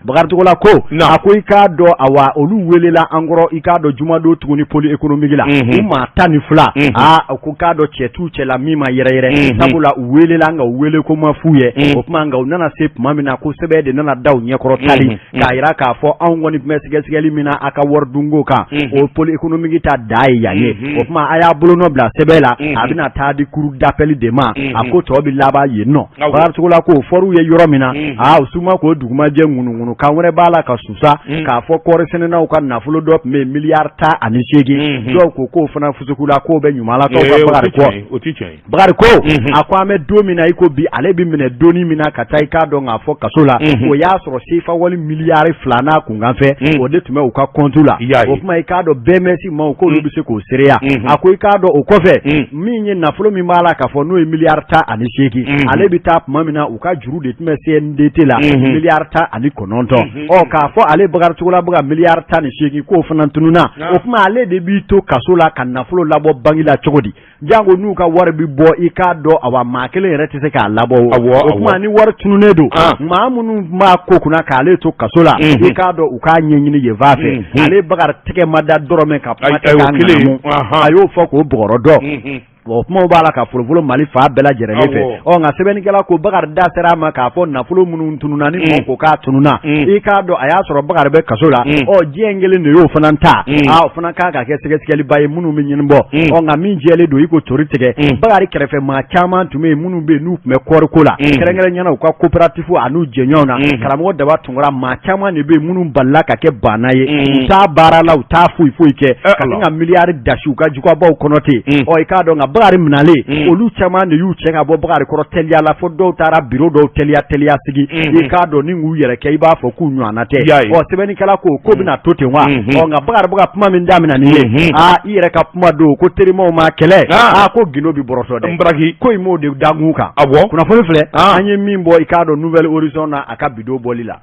Bakari Togola ko a ko i k'a dɔn, awa, olu welela an kɔrɔ, i k'a dɔn jumadon tuguni pôle économique la, u maa 12. Aa, ko k'a dɔn cɛ t'u cɛ la min ma yɛrɛyɛrɛ, sabula u welela nka u wele ko ma f'u ye. O tuma nka u nana se tuma min na, ko sɛbɛn de nana da u ɲɛkɔrɔ tali k'a jira k'a fɔ anw kɔni tun bɛ sɛgɛsɛgɛli min na a ka wari dunko kan, o pôle économique ta da ye yan ye. O tuma a y'a bolonɔ bila sɛbɛn la, a bɛna taa di cour d'appel de ma, a ko tɔ bɛ laban yen nɔ. Bakari Togola ko fɔr'u ye yɔrɔ min na, aa, u suma k'o dugumajɛ ŋunuŋunu. kan wɛrɛ b'a la ka susa k'a fɔ kɔɔri sɛnɛnaw ka nafolo dɔ tun bɛ yen miliyari 18, dɔw ko k'o fana fusukula, k'o bɛ ɲumanlakaw ka Bakari kɔ. O tɛ tiɲɛ ye. Bakari ko a ko an bɛ don min na i ko bi, ale bɛ minɛ don min na ka taa i k'a dɔn k'a fɔ kaso la, o y'a sɔrɔ sefa wali miliyari 2 n'a kunkanfɛ, o de tun bɛ u ka compte la. O tuma i k'a dɔn BMS maaw k'olu bɛ se k'o seereya. A ko i k'a dɔn o kɔfɛ, min ye nafolo min b'a la k'a fɔ n'o ye miliyari 18, ale bɛ taa tuma min na, u ka juru de tun bɛ CNDT la miliyari 19. Ɔ k'a fɔ ale Bakari Togola bɛ ka miliyari 18 k'o fana tununna, o tuma ale de b'i to kaso la ka nafolo labɔ banki la cogo di? Jango n'u ka wari bɛ bɔ, i k'a dɔn awa maa kelen yɛrɛ tɛ se k'a labɔ. O tuma ni wari tununnen don, maa minnu b'a ko kunna k'ale to kaso la, i k'a dɔn u k'a ɲɛɲini yen fan fɛ. Ale Bakari tɛgɛ ma da dɔrɔmɛ kan, kuma tɛ k'a ŋanamu. A y'o fɔ k'o bɔgɔrɔ dɔn. O kumaw b'a la ka folofolo Mali fan bɛɛ lajɛlen fɛ. Ɔ nka sɛbɛnnikɛla ko Bakari da sera a ma k'a fɔ nafolo minnu tununna ni mɔgɔ ko k'a tununna, i k'a dɔn a y'a sɔrɔ Bakari bɛ kaso la. Ɔ diɲɛ kelen de y'o fana ta, o fana kan ka kɛ sɛgɛsɛgɛliba ye minnu bɛ ɲɛnabɔ. Ɔ nka min jɛlen don i ko tori tigɛ, Bakari kɛrɛfɛ maa caman tun bɛ yen minnu bɛ yen n'u tun bɛ kɔɔriko la, kɛrɛnkɛrɛnnenya la u ka coopérative an'u jɛɲɔgɔnw na. Karamɔgɔ Daba Tunkara, maa caman de bɛ yen minnu balila ka kɛ banna ye, u t'a baara la, u t'a foyi foyi kɛ, ka sin ka miliyari dasi u ka jugabaw kɔnɔ ten. Ɔ i k'a dɔn nka Bakari minalen, olu caman de y'u cɛ ka bɔ Bakari kɔrɔ teliya la, fo dɔw taara biro dɔw teliya teliya sigi, i k'a dɔn ni k'u yɛrɛ kɛ i b'a fɔ k'u ɲɔgɔnna tɛ. Ɔ sɛbɛnnikɛla ko ko bɛna to ten wa? Ɔ nka Bakari bɛ ka kuma min daminɛ nin ye, aa i yɛrɛ ka kuma don ko terimaw ma kɛlɛ, aa ko gindo bɛ bɔrɔtɔ dɛ, ko in m'o de dankun kan. Kunnafoni filɛ an ye min bɔ i k'a dɔn Nouvel Horizon na a ka bidon bɔli la.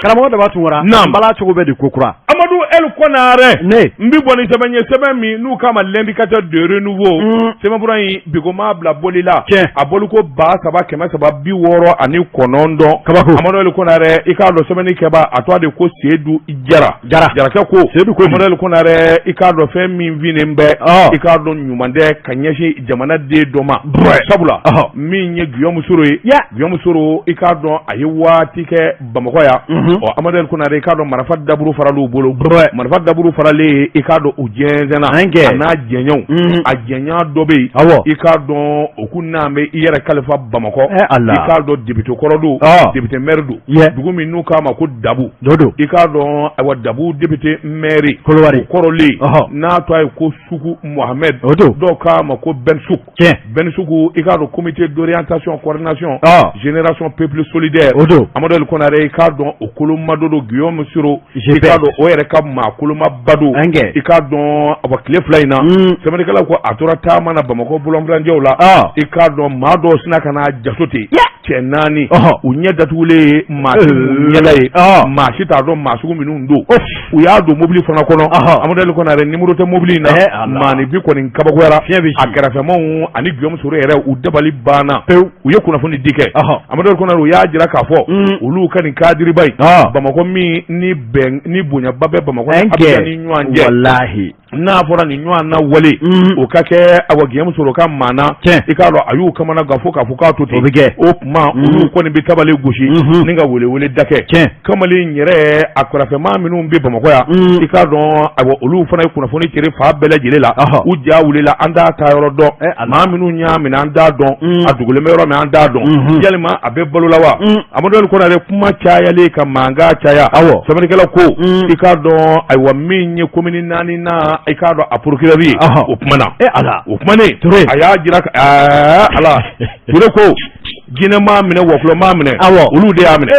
Karamɔgɔ Daba Tunkara, bala cogo bɛ di ko kura? Amadu El Konare. Ne. N bɛ bɔ ni sɛbɛn ye, sɛbɛn min n'u k'a ma L'Indicateur de Renouveau. Sɛbɛnfura in bi ko m'a bila bɔli la. A bɔli ko 3369. Kabako. Amadu El Konare, i k'a dɔn sɛbɛnni kɛba a tɔgɔ de ko Seyidu Jara. Jara. Jarakɛ ko. Seyidu ko. Amadu El Konare, i k'a dɔn fɛn min finnen bɛ. I k'a dɔn ɲuman tɛ ka ɲɛsin jamanaden dɔ ma. Sabula min ye Guillaume Soro ye. Guillaume Soro, i k'a dɔn a ye waati kɛ Bamakɔ yan. Ɔ Amadu El Konare, i k'a dɔn marifa daburu faral'u bolo. Marifa daburu faralen, i k'a dɔn u jɛnsɛnna. A n'a jɛɲɔgɔnw. A jɛɲɔgɔn dɔ bɛ yen. I k'a dɔn o kun n'an bɛ i yɛrɛ kalifa Bamakɔ. I k'a dɔn député kɔrɔ don. Député maire don. Dugu min n'u k'a ma ko Dabu. Don. I k'a dɔn ayiwa Dabu député maire. Kolowari. Kɔrɔlen. N'a tɔgɔ ye ko Suku Mohamed. O don. Dɔw k'a ma ko Ben Souk. Ben Souk, i k'a dɔn comité d'orientation coordination. Génération peuple solidaire. O don. Amadu El Konare, i k'a dɔn o kolomado don Guillaume Soro. I k'a dɔn o yɛrɛ ka maa kolomaba don. I k'a dɔn awa tile 2 in na. Sɛbɛnnikɛlaw ko a tora taama na Bamakɔ bolonfurancɛw la. I k'a dɔn maa dɔw sina ka na jaso ten. Cɛ 4. U ɲɛ datugulen ye, maa si m'u ɲɛda ye. Maa si t'a dɔn maa sugu minnu don. U y'a don mobili fana kɔnɔ. Amadu El Konare, numéro tɛ mobili in na. Maaninfin kɔni kabakoyara. A kɛrɛfɛmaw ani Guillaume Soro yɛrɛ, u dabali banna pewu. U ye kunnafoni di kɛ. Amadu El Konare, u y'a jira k'a fɔ olu ka nin kadiriba in. Bamakɔ min ni bɛn ni bonyaba bɛ Bamakɔ ni Abijan ni ɲɔgɔn cɛ. Walahi. N'a fɔra nin ɲɔgɔn na wale, o ka kɛ awa Guillaume Soro ka maa na. I k'a dɔn a y'u kamana gan fo k'a fɔ k'a to ten. O bɛ kɛ. O tuma olu kɔni bɛ tabali gosi ni ka welewele da kɛ. Kamalen yɛrɛ a kɛrɛfɛmaa minnu bɛ Bamakɔ yan. I k'a dɔn ayiwa olu fana ye kunnafoni ceri fan bɛɛ lajɛlen la. U ja wulila, an t'a ta yɔrɔ dɔn. Maa minnu y'a minɛ an t'a dɔn. A dogolen bɛ yɔrɔ min an t'a dɔn. Yalima a bɛ balo la wa? Amadu El Konare, kuma cayalen ka mankan caya. Sɛbɛnnikɛla ko i k'a dɔn ayiwa min ye commune 4 na, i k'a dɔn a procureur ye o kumana. O kumanen a y'a jira ala Ture ko jinɛ m'a minɛ, wɔkulɔ m'a minɛ, olu de y'a minɛ.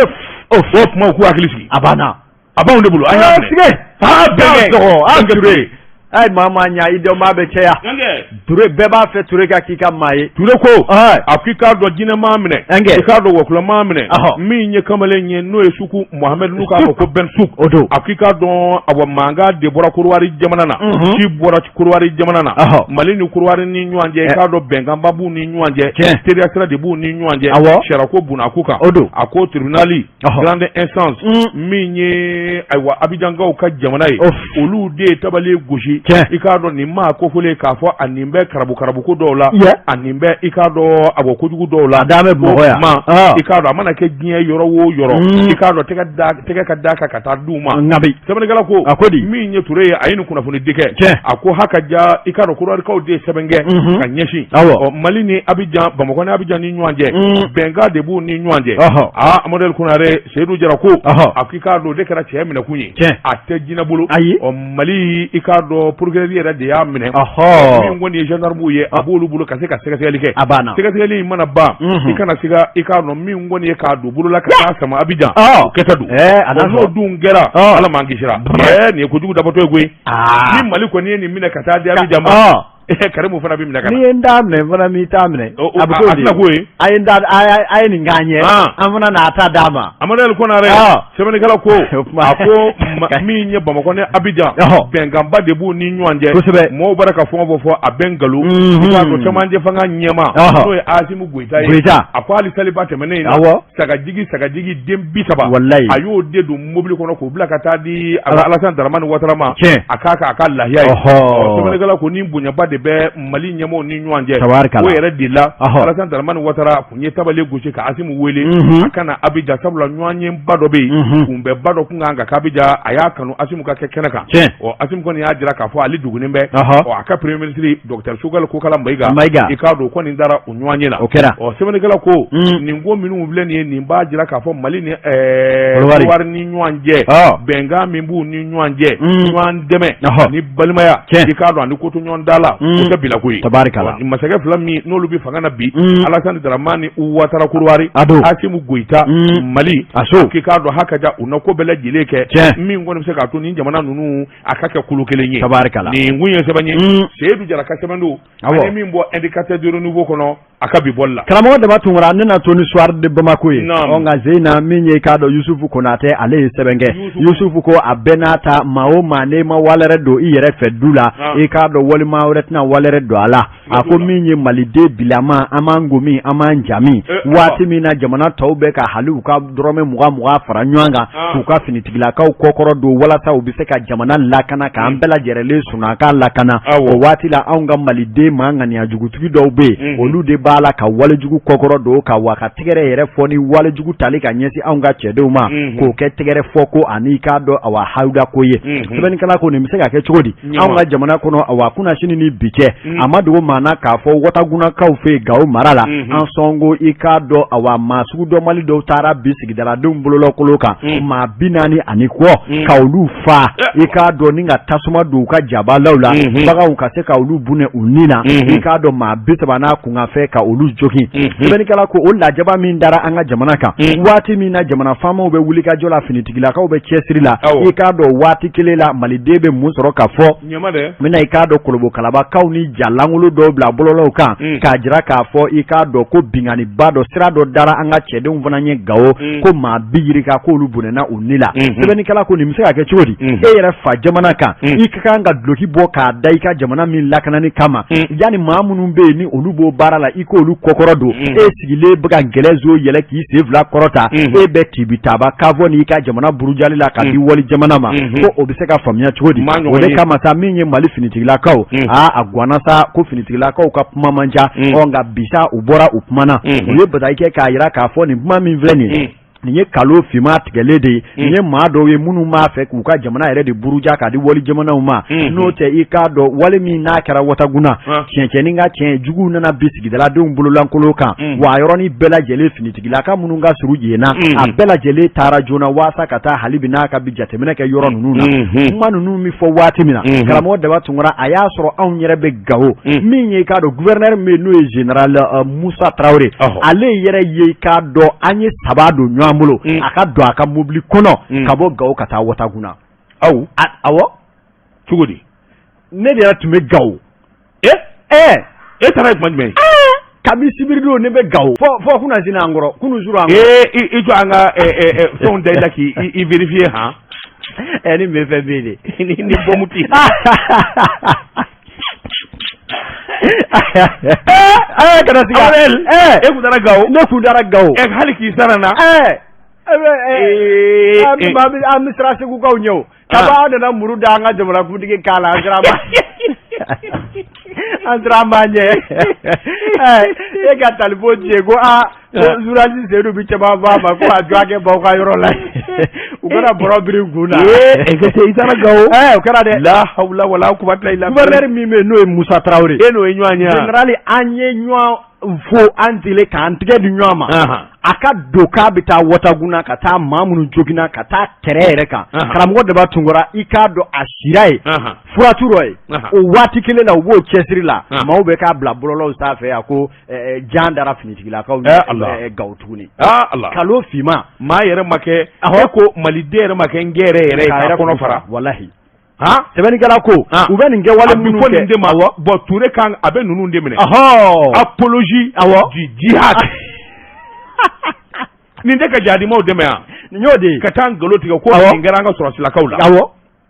O tuma u k'u hakili sigi. A banna. A b'anw de bolo, an y'a minɛ. Bɛɛ tɔgɔ Ture. Ayi maa maa ɲa i dɔn b'a bɛ caya. Ture bɛɛ b'a fɛ Ture ka k'i ka maa ye. Ture ko a ko i k'a dɔn jinɛ m'a minɛ. I k'a dɔn wɔkulɔ m'a minɛ. Min ye kamalen ye n'o ye Suku Mohamed n'u k'a ma ko Ben Souk. O don. A ko i k'a dɔn awa mankan de bɔra Korowari jamana na. Ci bɔra Korowari jamana na. Mali ni Korowari ni ɲɔgɔn cɛ, i k'a dɔn bɛnkanba b'u ni ɲɔgɔn cɛ. Teriya sira de b'u ni ɲɔgɔn cɛ. Sariyako bunako kan. O don. A ko tribunal grande instance min ye ayiwa Abijankaw ka jamana ye, olu de ye tabali gosi. di, i k'a dɔn nin maa kofɔlen k'a fɔ a nin bɛ karabu-karabuko dɔw la, a nin bɛ i k'a dɔn a bɔ kojugu dɔw la, a dalen bɛ Bamakɔ yan, i k'a dɔn a mana kɛ diɲɛ yɔrɔ o yɔrɔ, i k'a dɔn tɛgɛ ka d'a kan ka taa d'u ma. Sɛbɛnnikɛla ko, a ko di, min ye Ture ye, a ye nin kunnafoni di kɛ, a ko ha ka ja, i k'a dɔn Kɔdiwarikaw de ye sɛbɛn kɛ ka ɲɛsin Mali ni Abijan, Bamakɔ ni Abijan ni ɲɔgɔn cɛ, bɛnkan de b'u ni ɲɔgɔn cɛ. Aa, Amadu El Konare, Seyidu Jara ko a k'i k'a dɔn o de kɛra cɛ minɛkun ye, a tɛ jinɛ bolo. Ayi. Ɔ, Mali, i k'a dɔn procureur yɛrɛ de y'a minɛ. Min kɔni ye gendarmew ye, a b'olu bolo ka se ka sɛgɛsɛgɛli kɛ. A banna. Sɛgɛsɛgɛli in mana ban, i kana siga, i k'a dɔn min kɔni ye k'a don bolo la ka taa sama Abijan, o kɛta don. N'o dun kɛra, Ala m'an kisira, nin ye kojugu dabatɔ ye koyi. Ni Mali kɔni ye nin minɛ ka taa di Abijan ma, Karimu fana bɛ minɛ ka na. N'i ye n ta minɛ, n fana b'i ta minɛ. A bɛ k'o de ye. A tɛna k'o ye. A ye n ta, a ye nin k'an ye. An fana n'a ta d'a ma. Amadu El Konare, sɛbɛnnikɛla ko, a ko min ye Bamakɔ ni Abijan, bɛnkanba de b'u ni ɲɔgɔn cɛ. Kosɛbɛ. Mɔgɔw bɔra ka fɛn o fɛn fɔ, a bɛɛ nkalon. I k'a dɔn cɛmancɛ fanga ɲɛmaa, n'o ye Asimi Goyita ye. Goyita. A ko hali saliba tɛmɛnen in na. Awɔ. Sagajigi sagajigi den 30. Walayi. A y'o de don mobili kɔnɔ k'o bila ka taa di Alassane Dramane Ouattara ma. Tiɲɛ. A k'a ka a ka lahiya ye. Sɛbɛnnikɛla ko ni bonyaba de bɛ Mali ɲɛmaaw ni ɲɔgɔn cɛ. Tabarikala. O yɛrɛ de la. Alassane Dramane Ouattara kun ye tabale gosi ka Asimi wele. A ka na Abidjan, sabula ɲɔgɔnyeba dɔ bɛ yen. Kunbɛnba dɔ kun kan ka kɛ Abidjan, a y'a kanu Asimi ka kɛ kɛnɛ kan. Tiɲɛ. Ɔ, Asimi kɔni y'a jira k'a fɔ ale dugunen bɛ. Ɔ, a ka premier ministre docteur Choguel Kokala Mayiga. Mayiga. I k'a dɔn o kɔni dara o ɲɔgɔnye la. O kɛra. Ɔ, sɛbɛnnikɛla ko nin ko minnu filɛ nin ye, nin b'a jira k'a fɔ Mali ni Kɔdiwari ni ɲɔgɔn cɛ, bɛnkan min b'u ni ɲɔgɔn cɛ, ɲɔgɔn dɛmɛ ni balimaya, i k'a dɔn ani koto ɲɔgɔn da la, o tɛ bilako ye. Tabarikala. Masakɛ fila min n'olu bɛ fanga na bi, Alassane Dramane Ouattara Kɔdiwari, Asimi Goyita Mali, a so k'i k'a dɔn ha ka ja u na ko bɛɛ lajɛlen kɛ min kɔni bɛ se k'a to nin jamana ninnu a ka kɛ kulu kelen ye. Tabarikala. Nin kun ye sɛbɛn ye, Seyidu Jara ka sɛbɛn don, an ye min bɔ Indicateur du Renouveau kɔnɔ a ka bi bɔli la. Karamɔgɔ Daba Tunkara, ne na to ni Soir de Bamako ye. Ɔ, nka sen na min ye, k'a dɔn Yusufu Konatɛ, ale ye sɛbɛn kɛ. Yusufu ko a bɛɛ n'a ta, maa o maa n'e ma walɛrɛ don i yɛrɛ fɛ du la, i k'a dɔn walima wɛrɛ tɛna walɛrɛ don a la. A ko min ye maliden bilama, an b'an gomi, an b'an jami, waati min na jamana tɔw bɛ ka hali u ka dɔrɔmɛ 20 20 fara ɲɔgɔn kan k'u ka finitigilakaw kɔkɔrɔ don walasa u bɛ se ka jamana lakana, k'an bɛɛ lajɛlen sunaka lakana, o waati la anw ka maliden maa ŋaniya jugutigi dɔw bɛ yen, olu de b'a la ka walejugu kɔkɔrɔ don ka wa ka tɛgɛrɛ yɛrɛ fɔ ni walejugu tali ka ɲɛsin anw ka cɛdenw ma, k'o kɛ tɛgɛrɛ fɔ ko ani k'a dɔn awa hawuda ko ye. Sɛbɛnnikɛla ko nin bɛ se ka kɛ cogo di anw ka jamana kɔnɔ? Awa kunasini ni bi cɛ, a ma dogo maa na k'a fɔ Watagunakaw fɛ yen Gawo mara la, an sɔnko i k'a dɔn awa maa sugudɔnbali dɔw taara bi sigidaladenw bololakolo kan, maa 40 ani kɔ, ka olu fa, i k'a dɔn ni ka tasuma don u ka jabalaw la, baganw ka se ka olu bɔnɛ u ni na, i k'a dɔn maa 30 n'a kunkanfɛn ka olu jogin. Sɛbɛnnikɛla ko o lajaba min dara an ka jamana kan, waati min na jamana faamaw bɛ wulikajɔ la, finitigilakaw bɛ cɛsiri la, i k'a dɔn waati kelen la maliden bɛ mun sɔrɔ ka fɔ bɛna i k'a dɔn kolobokalabakaw ni ja lankolon dɔw bila bɔlɔlɔw kan k'a jira k'a fɔ i k'a dɔn ko binkanniba dɔ sira dɔ dara an ka cɛdenw fana ɲɛ Gawo, ko maa bi yirika k'olu bɔnɛna u ni la. Sɛbɛnnikɛla ko nin bɛ se ka kɛ cogo di e yɛrɛ fa jamana kan, i ka kan ka duloki bɔ k'a da i ka jamana min lakanani kama, yanni maa minnu bɛ yen ni olu b'o baara la, i k'olu kɔkɔrɔ don, e sigilen bɛ ka gɛlɛzo yɛlɛ k'i sen fila kɔrɔta, e bɛ tibitaba k'a fɔ n'i ka jamana burujali la ka di wali jamana ma, ko o bɛ se ka faamuya cogo di? O de kama sa, min ye Mali finitigilakaw, aa a gwanna sa ko finitigilakaw ka kuma man ca. Ɔ, nka bi sa u bɔra, u kumana, u ye bataki kɛ k'a jira k'a fɔ nin kuma min filɛ nin ye, nin ye kalo finman tigɛlen de ye, nin ye maa dɔw ye minnu b'a fɛ k'u ka jamana yɛrɛ de buruja k'a di wali jamanaw ma. N'o tɛ, i k'a dɔn wale min n'a kɛra Wataguna, tiɲɛcɛnin ka tiɲɛ juguw nana bi sigidaladenw bololankolon kan, wa a yɔrɔnin bɛɛ lajɛlen finitigilaka minnu ka surun yen na, a bɛɛ lajɛlen taara joona waasa ka taa hali bi n'a ka bi jateminɛ kɛ yɔrɔ ninnu na. Kuma ninnu bɛ fɔ waati min na, karamɔgɔ Daba Tunkara, a y'a sɔrɔ anw yɛrɛ bɛ Gawo. Min ye i k'a dɔn gouverneur min n'o ye général Musa Tarawele, ale yɛrɛ ye i k'a dɔn an ye saba don ɲɔgɔn bolo, a ka don a ka mobili kɔnɔ ka bɔ Gawo ka taa Wataguna. Aw awɔ. Cogo di? Ne de yɛrɛ tun bɛ Gawo. E taara tuma jumɛn? Kabi sibiridon ne bɛ Gawo fɔ kunasini an kɔrɔ kunun su an i jɔ an ka fɛnw da i la k'i vérifier han. Ni bɛ fɛn bɛ yen de. Ni bɔmu tɛ. Kana siga. E kun taara Gawo? Ne kun taara Gawo. Hali k'i sara na. An bɛ siran Segukaw ɲɛ o. Kaba aw nana muru da an ka jamanakuntigi kan la, an siran b'a an siran b'a ɲɛ. E ka talifo ci ko aa ko journaliste Seydou bɛ caman fɔ a ma ko a jɔ a kɛ baw ka yɔrɔ la, u kana bɔrɔ biri n kun na. Ee, i taara Gawo. O kɛra dɛ. La hawla wala quwwata illa billah. Gouverneur min bɛ yen, n'o ye Musa Tarawele. E n'o ye ɲɔgɔn ye. Général, an ye ɲɔgɔn fo, an deli k'an tigɛ di ɲɔgɔn ma. A ka don k'a bɛ taa Wataguna ka taa maa minnu joginna ka taa kɛrɛ yɛrɛ kan. Karamɔgɔ Daba Tunkara, i k'a dɔn a sira ye furatu dɔ ye. O waati kelen na, u b'o cɛsiri la, maaw bɛ k'a bila bɔlɔlɔw sanfɛ, a ko jan dara finitigilakaw Gawo tuguni. Kalo finma. Maa yɛrɛ ma kɛ, e ko maliden yɛrɛ ma kɛ n gɛrɛ yɛrɛ ye k'a kɔnɔ fara. Walahi. Sɛbɛnnikɛla ko u bɛ nin kɛwale minnu kɛ, nin de ma bon Ture kan, a bɛ ninnu de minɛ. Apologie du jihad. Nin tɛ ka jihadimaw dɛmɛ yan. Nin y'o de ye. Ka taa nkalon tigɛ ko nin kɛra an ka sɔrɔsilakaw la. Awɔ,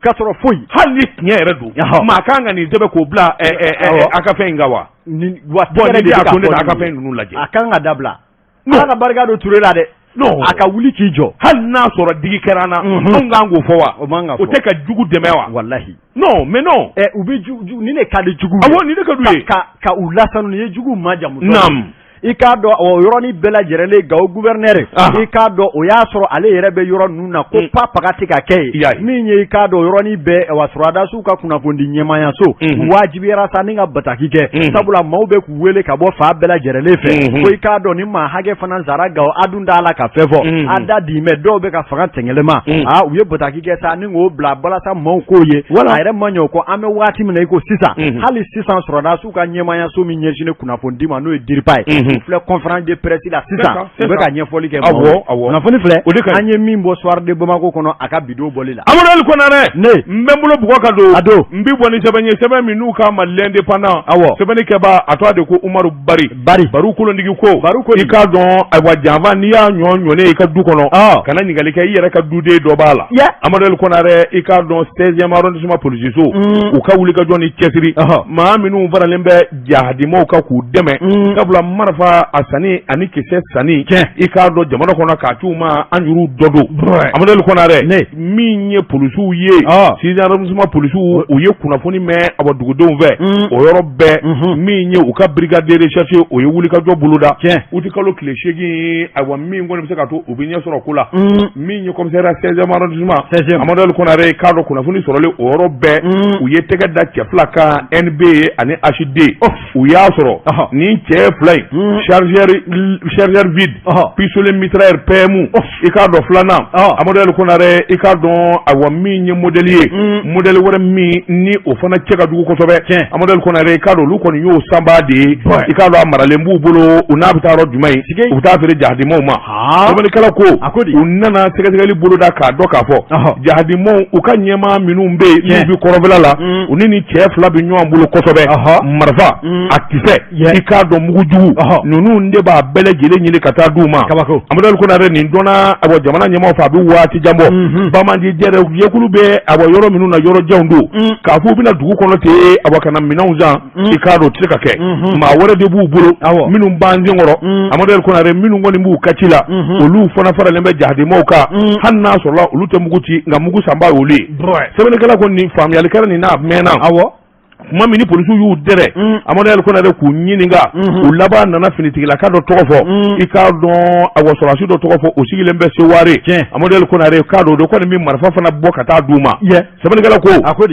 k'a sɔrɔ foyi. Hali ni tiɲɛ yɛrɛ don, maa kan ka nin sɛbɛn k'o bila a ka fɛn in kan wa? Bon, nin de y'a to ne t'a ka fɛn ninnu lajɛ. A kan ka dabila. Ala ka barika don Ture la dɛ. Non. A ka wuli k'i jɔ. Hali n'a sɔrɔ digi kɛra an na, anw kan k'o fɔ wa? O man ka fɔ. O tɛ ka jugu dɛmɛ wa? Walahi. Non, mais non. Ɛ, u bɛ ju nin de ka di jugu ye. Awɔ, nin de ka d'u ye. Ka u lasanu, nin ye jugu majamu. Naam. I k'a dɔn o yɔrɔnin bɛɛ lajɛlen, Gawo gouverneur, i k'a dɔn o y'a sɔrɔ ale yɛrɛ bɛ yɔrɔ ninnu na ko pa paga tɛ ka kɛ yen. Min ye, i k'a dɔn yɔrɔnin bɛɛ, wa sɔrɔdasiw ka kunnafonidi ɲɛmaayaso wajibiyara sa ni ka bataki kɛ, sabula maaw bɛ k'u wele ka bɔ fan bɛɛ lajɛlen fɛ ko i k'a dɔn ni maa hakɛ fana sara Gawo, a dun t'a la ka fɛn fɔ, a da di mɛ dɔw bɛ ka faga tɛngɛlɛma. Aa, u ye bataki kɛ sa ni k'o bila walasa maaw k'o ye. A yɛrɛ ma ɲɛ o kɔ, an bɛ waati min na i ko sisan, hali sisan sɔrɔdasiw ka ɲɛmaayaso min ɲɛsinnen kunnafonidi ma, n'o ye DIRPA ye, u filɛ conférence de presse la sisan, u bɛ ka ɲɛfɔli kɛ. Awɔ, awɔ. Kunnafoni filɛ, an ye min bɔ Soir de Bamako kɔnɔ a ka bidon bɔli la. Amadu Ali Konarɛ. Ne. N bɛ n bolo bugɔ ka don. A don. N bɛ bɔ ni sɛbɛn ye, sɛbɛn min n'u k'a ma L'Indépendant. Awɔ. Sɛbɛnni kɛbaa, a tɔgɔ de ko Umaru Bari. Bari. Baru kolondigi ko. Baru ko. I k'a dɔn, ayiwa, janfa, n'i y'a ɲɔ ɲɔnen i ka du kɔnɔ. Kana ɲininkali kɛ, i yɛrɛ ka duden dɔ b'a la. Amadu Ali Konarɛ, i k'a dɔn 16e arrondissement polisiso. U ka wulikajɔ ni cɛsiri. Maa minnu faralen bɛ jahadimaw kan k'u dɛmɛ, sabula marifa a sanni ani kisɛ sanni, i k'a dɔn jamana kɔnɔ k'a c'u ma, an yɛrɛw dɔ don. Amadu Ali Konarɛ, min ye polisiw ye, 6e arrondissement polisiw, u ye kunnafoni mɛn awa dugudenw fɛ o yɔrɔ bɛɛ, min ye u ka brigade de recherche, o ye wulikajɔ boloda utikalo tile 8. Ayiwa, min kɔni bɛ se ka to u bɛ ɲɛ sɔrɔ ko la, min ye commissariat 16e arrondissement, Amadu Ali Konarɛ, k'a dɔn kunnafoni sɔrɔlen o yɔrɔ bɛɛ, u ye tɛgɛ da cɛ fila kan, NB ani HD. U y'a sɔrɔ nin cɛ fila in, chargeur vide, pistolet mitrailleur PM, i k'a dɔn filanan, Amadu Ali Konarɛ, i k'a dɔn ayiwa min ye modèle ye, modèle wɛrɛ min ni o fana cɛ ka jugu kosɛbɛ, Amadu Ali Konarɛ, i k'a dɔn olu kɔni y'o sanbaa de ye. I k'a dɔn a maralen b'u bolo, u n'a bɛ taa yɔrɔ jumɛn ye, u bɛ taa feere jahadimaw ma. Sɛbɛnnikɛla ko u nana sɛgɛsɛgɛli boloda k'a dɔn k'a fɔ jahadimaw, u ka ɲɛmaa minnu bɛ yen n'u bɛ kɔrɔnfɛla la, u ni nin cɛ fila bɛ ɲɔgɔn bolo kosɛbɛ. Marifa a kisɛ, i k'a dɔn mugujugu ninnu de b'a bɛɛ lajɛlen ɲini ka taa d'u ma. Amadu Ali Konarɛ, nin dɔnna awa jamana ɲɛmaaw fɛ a bɛ waati jan bɔ. Banbaanci jɛkulu bɛ awa yɔrɔ minnu na, yɔrɔ janw don, k'a fɔ u bɛna dugu kɔnɔ ten awa ka na minɛnw san, i k'a dɔn o tɛ se ka kɛ. Maa wɛrɛ de b'u bolo minnu b'an senkɔrɔ. Amadu Ali Konarɛ, minnu kɔni b'u ka ci la, olu fana faralen bɛ jahadimaw kan, hali n'a sɔrɔla olu tɛ mugu ci, nka mugu sanbaa y'olu ye. Sɛbɛnnikɛla ko nin faamuyali kɛra nin n'a mɛnna. Tuma min ni polisiw y'u dɛrɛ, Amadu Ali Konarɛ, k'u ɲininka, u laban nana finitigilaka dɔ tɔgɔ fɔ, i k'a dɔn awa sɔrɔdasi dɔ tɔgɔ fɔ, o sigilen bɛ Seware. Amadu Ali Konarɛ, k'a dɔn o de kɔni bɛ marifa fana bɔ ka taa d'u ma. Sɛbɛnnikɛla ko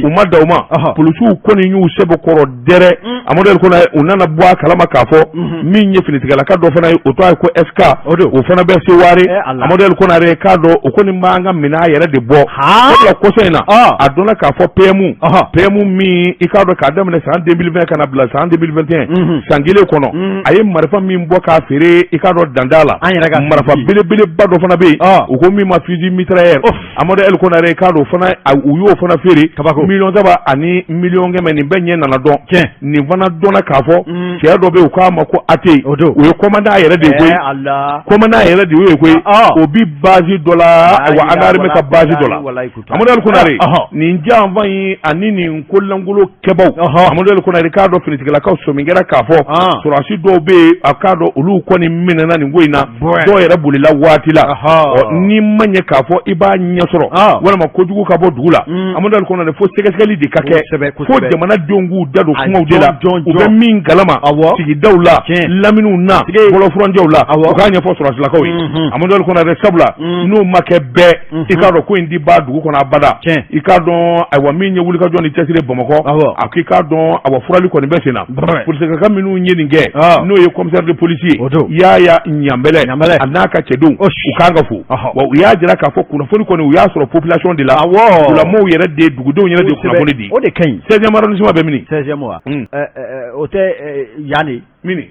u ma dan o ma, polisiw kɔni y'u sɛbɛkɔrɔ dɛrɛ. Amadu Ali Konarɛ, u nana bɔ a kalama k'a fɔ min ye finitigilaka dɔ fana ye, o tɔgɔ ye ko SK, o fana bɛ Seware. Amadu Ali Konarɛ, k'a dɔn o kɔni b'an ka minɛn yɛrɛ de bɔ. Sabula kɔsa in na, a dɔnna k'a fɔ PM PM min, i k'a dɔn k'a daminɛ san 2020 ka na bila san 2021, san kelen kɔnɔ, a ye marifa min bɔ k'a feere, i k'a dɔn danda la, marifa belebeleba dɔ fana bɛ yen, u ko min ma fusil mitrailleur, Amadu Ali Konarɛ, i k'a dɔn fana u y'o fana feere 3 miliyɔn ani 100 miliyɔn. Nin bɛɛ ɲɛ nana dɔn. Nin fana dɔnna k'a fɔ cɛ dɔ bɛ yen, u k'a ma ko AT, o ye commandant yɛrɛ de ye koyi, commandant yɛrɛ de y'o ye koyi, o bi base dɔ la, ayiwa an armée ka base dɔ la. Amadu Ali Konarɛ, nin janfa in ani nin kolankolon kɛbaw Amadu El Konare k'a dɔn finitigilakaw sɔmi kɛra k'a fɔ sɔrɔdasi dɔw bɛ yen a k'a dɔn olu kɔni minɛna nin ko in na dɔw yɛrɛ bolila waati la n'i ma ɲɛ k'a fɔ i b'a ɲɛ sɔrɔ walima kojugu ka bɔ dugu la Amadu El Konare fo sɛgɛsɛgɛli de ka kɛ fo jamanadenw k'u da don kumaw de la u bɛ min kalama sigidaw la laminiw na bɔlɔfurancɛw la u k'a ɲɛfɔ sɔrɔdasilakaw ye Amadu El Konare sabula n'o ma kɛ bɛɛ i k'a dɔn ko in ti ban dugu kɔnɔ abada i k'a dɔn ayiwa min ye wulikajɔ ni cɛsiri Bamakɔ a k'i k'a dɔn awa furali kɔni bɛ sen na polisilaka minnu ye nin kɛ n'o ye commissaire de police ye Yaya Ɲanbɛlɛ a n'a ka cɛdenw u kan ka fo wa u y'a jira k'a fɔ kunnafoni kɔni u y'a sɔrɔ population de la dugulamaw yɛrɛ de dugudenw yɛrɛ de kunnafoni di o de ka ɲi 16e arrondissement bɛ min 16e wa o tɛ yan de mini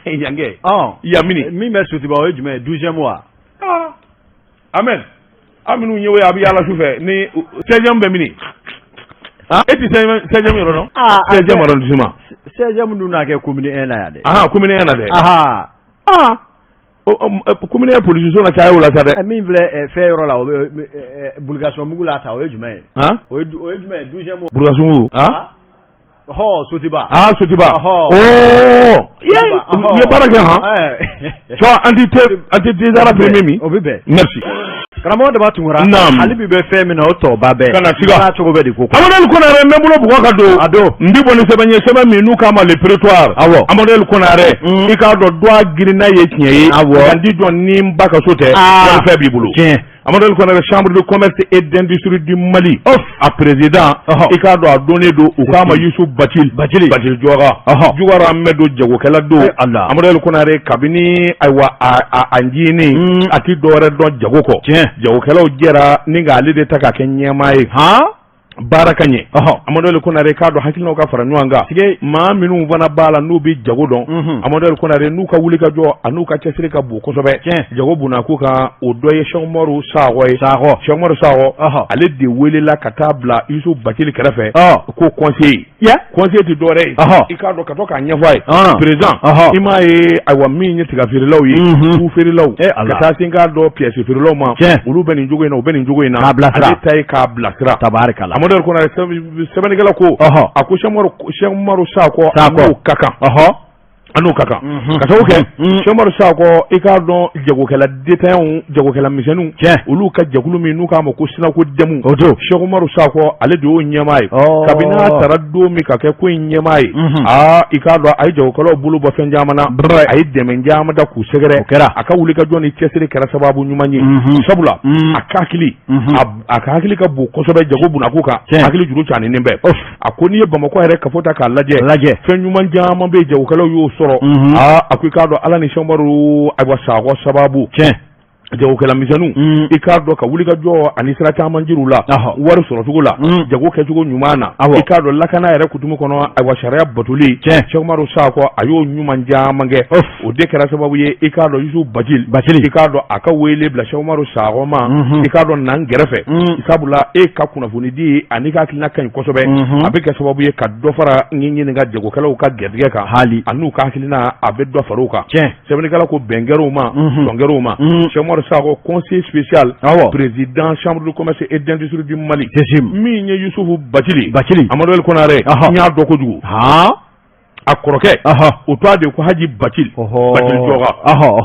yankɛ yan mini min bɛ Sotuba o ye jumɛn ye 12e wa amen aw minnu ye a bɛ yaala su fɛ ni 16e bɛ mini e tɛ 16e yɔrɔ dɔn 16e arrondissement 16e dun n'a kɛ commune 1 na yan dɛ commune 1 na dɛ commune 1 polisiso na caya o la sa dɛ min filɛ fɛn yɔrɔ la o bɛ Burukasumbugu la ta o ye jumɛn ye o ye jumɛn ye 12e Burukasumbugu Ɔ Sotiba aa Sotiba u ye baara kɛ han tu anti dara premier min o bɛ bɛn merci karamɔgɔ Daba Tunkara naamu hali bi bɛ fɛn min na o tɔba bɛɛ kana siga n'a cogo bɛ de ko Amadu El Konare n bɛ bolo bugɔ ka don a don n bɛ bɔ ni sɛbɛn ye sɛbɛn min n'u k'a ma le prétoire awɔ Amadu El Konare i k'a dɔn dɔ girinna ye tiɲɛ ye awɔ nka n ti jɔ ni n ba ka so tɛ walifɛn b'i bolo tiɲɛ Amadu El Konare chambre de commerce et d'industrie du Mali a président i k'a dɔn a donnen don u k'a ma Yusuf Bacili Bacili Bacili Jɔka Jugara mɛ don jagokɛla don Amadu El Konare kabini ayiwa a ncinin a ti dɔwɛrɛ dɔn jago kɔ jagokɛlaw jɛra ni k'ale de ta k'a kɛ ɲɛmaa ye baara ka ɲɛ Amadu El Konare k'a dɔn hakilinaw ka fara ɲɔgɔn kan maa minnu fana b'a la n'u bɛ jago dɔn Amadu El Konare n'u ka wulikajɔ an'u ka cɛsiri ka bon kosɛbɛ jago bunako kan o dɔ ye Sɛki Umaru Sakɔ ye Sɛki Umaru Sakɔ ale de welela ka taa bila Yusuf Bacili kɛrɛfɛ ko conseiller conseiller tɛ dɔwɛrɛ ye i k'a dɔn ka to k'a ɲɛfɔ a ye président i m'a ye ayiwa min ye tiga feerelaw ye fu feerelaw ka taa se k'a dɔn pièce feerelaw ma olu bɛ nin cogo in na u bɛ nin cogo in na k'a bilasira ale ta ye k'a bilasira tabarikala Amadu El Konare sɛbɛnnikɛla ko a ko Sɛki Umaru Sakɔ a n'o ka kan a n'o ka kan ka sababu kɛ Sɛki Umaru Sakɔ i k'a dɔn jagokɛla détaillants jagokɛla misɛnninw olu ka jɛkulu min n'u k'a ma ko SYNACODEM o don Sɛki Umaru Sakɔ ale de y'o ɲɛmaa ye kabini a taara don min ka kɛ ko in ɲɛmaa ye aa i k'a dɔn a ye jagokɛlaw bolo bɔ fɛn caman na a ye dɛmɛ caman da k'u sɛgɛrɛ o kɛra a ka wulikajɔ ni cɛsiri kɛra sababu ɲuman ye sabula a ka hakili a ka hakili ka bon kosɛbɛ jago bunako kan hakili juru caaninen bɛ a ko n'i ye Bamakɔ yɛrɛ kafo ta k'a lajɛ lajɛ fɛn ɲuman caman bɛ yen jagokɛlaw y'o sɔrɔ aa a ko i k'a dɔn Ala ni Sɛki Umaru ayiwa Sakɔ sababu tiɲɛ jagokɛla misɛnninw i k'a dɔn ka wulikajɔ ani sira caman jir'u la wari sɔrɔcogo la jago kɛcogo ɲuman na i k'a dɔn lakana yɛrɛ kutumu kɔnɔ ayiwa sariya batoli tiɲɛ Sɛki Umaru Sakɔ a y'o ɲuman caman kɛ o de kɛra sababu ye i k'a dɔn Yusuf Bacili Bacili i k'a dɔn a ka wele bila Sɛki Umaru Sakɔ ma i k'a dɔn n'an kɛrɛfɛ sabula e ka kunnafoni di ani ka hakilina ka ɲi kosɛbɛ a bɛ kɛ sababu ye ka dɔ fara n ɲininka jagokɛlaw ka gɛrɛsɛgɛ kan hali an'u ka hakilina a bɛ dɔ fara u kan tiɲɛ sɛbɛnnikɛla ko bɛn kɛra u ma sɔn kɛra u ma Sɛki Umaru Sakɔ conseiller spécial awɔ président chambre de commerce et d'industrie du Mali CECIM min ye Yusufu Bacili Bacili Amadu El Konare n y'a dɔn kojugu a kɔrɔkɛ o tɔgɔ de ko Haji Bacili Bacili Jɔka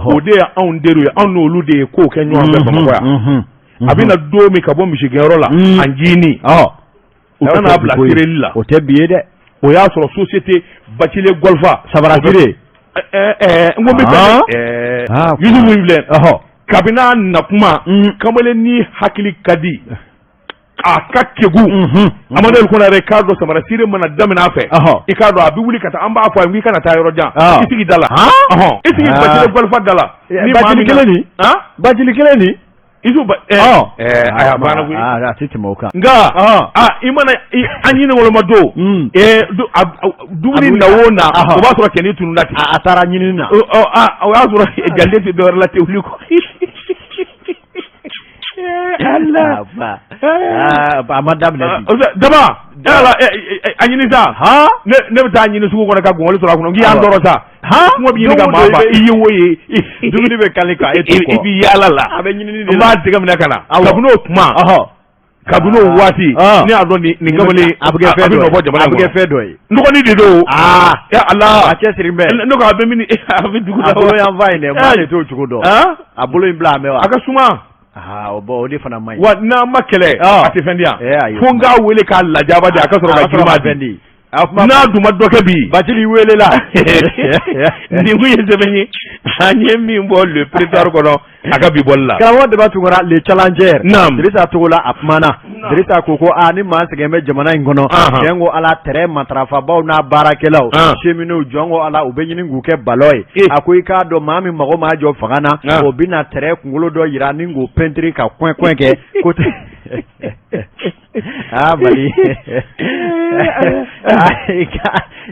o de ye anw teriw ye anw n'olu de ye kow kɛ ɲɔgɔn fɛ Bamakɔ yan a bɛ na don min ka bɔ misigɛnyɔrɔ la a ncinin u nana a bila seereli la o tɛ bi ye dɛ o y'a sɔrɔ société Bacili Golfa sabara sire n ko bɛ Yusufu in filɛ kabini a nakuma kamalennin hakili ka di a ka kegu Amadu El Konare k'a dɔn samara sire mana daminɛ a fɛ i k'a dɔn a bɛ wuli ka taa an b'a fɔ a ye k'i kana taa yɔrɔ jan i sigi da la i sigi Bacili Golfa da la ni Bacili kelen nin Bacili kelen nin Isu ba a banna koyi a tɛ tɛmɛ o kan nka i mana an ɲini woloma don dumuni na o na o b'a sɔrɔ cɛnin tununna ten a taara ɲinini na o y'a sɔrɔ jalen tɛ dɔwɛrɛ la tɛ wuli kɔ A ma daminɛ daba a ɲini sa ne bɛ taa ɲini sugu kɔnɔ ka gɔngɔli sɔrɔ a kɔnɔ k'i y'an tɔɔrɔ sa kuma bɛ ɲini ka maa fa i ye o ye dumuni bɛ kali kan i bɛ yaala la a bɛ ɲinini de la n b'a dɛgɛ minɛ ka na kabini o tuma Kabini o waati ne y'a dɔn nin kamalen a bɛ kɛ fɛn dɔ bɔ jamana a bɛ kɛ fɛn dɔ ye n dɔgɔnin de don. Aa e Ala, a cɛsiri bɛ ne ko a bɛ min a bɛ dugu la, a bolo yan fan in dɛ, maa de t'o cogo dɔn, a bolo in bila a mɛn wa, a ka suma. Aa o bon, o de fana man ɲi. Wa n'an ma kɛlɛ a tɛ fɛn di yan, fo n k'a wele k'a lajaba de a ka sɔrɔ ka jiri fɛn di. N'a dun ma dɔ kɛ bi. Bacili welela. Nin kun ye sɛbɛn ye an ye min bɔ Le Prétoire kɔnɔ a ka bi bɔli la. Karamɔgɔ Daba Tunkara, Le Challenger. Naam. Dirisa Togola a kumana. Dirisa ko ko aa ni maa sɛgɛn bɛ jamana in kɔnɔ. Tiɲɛ ko Ala, tɛrɛn matarafabaw n'a baarakɛlaw. Cheminots jɔn ko Ala, u bɛ ɲini k'u kɛ balɔ ye. A ko i k'a dɔn maa min mago maa jɔ fanga na, o bɛna tɛrɛn kunkolo dɔ jira ni k'o pɛntiri ka coin coin kɛ ko aa Mali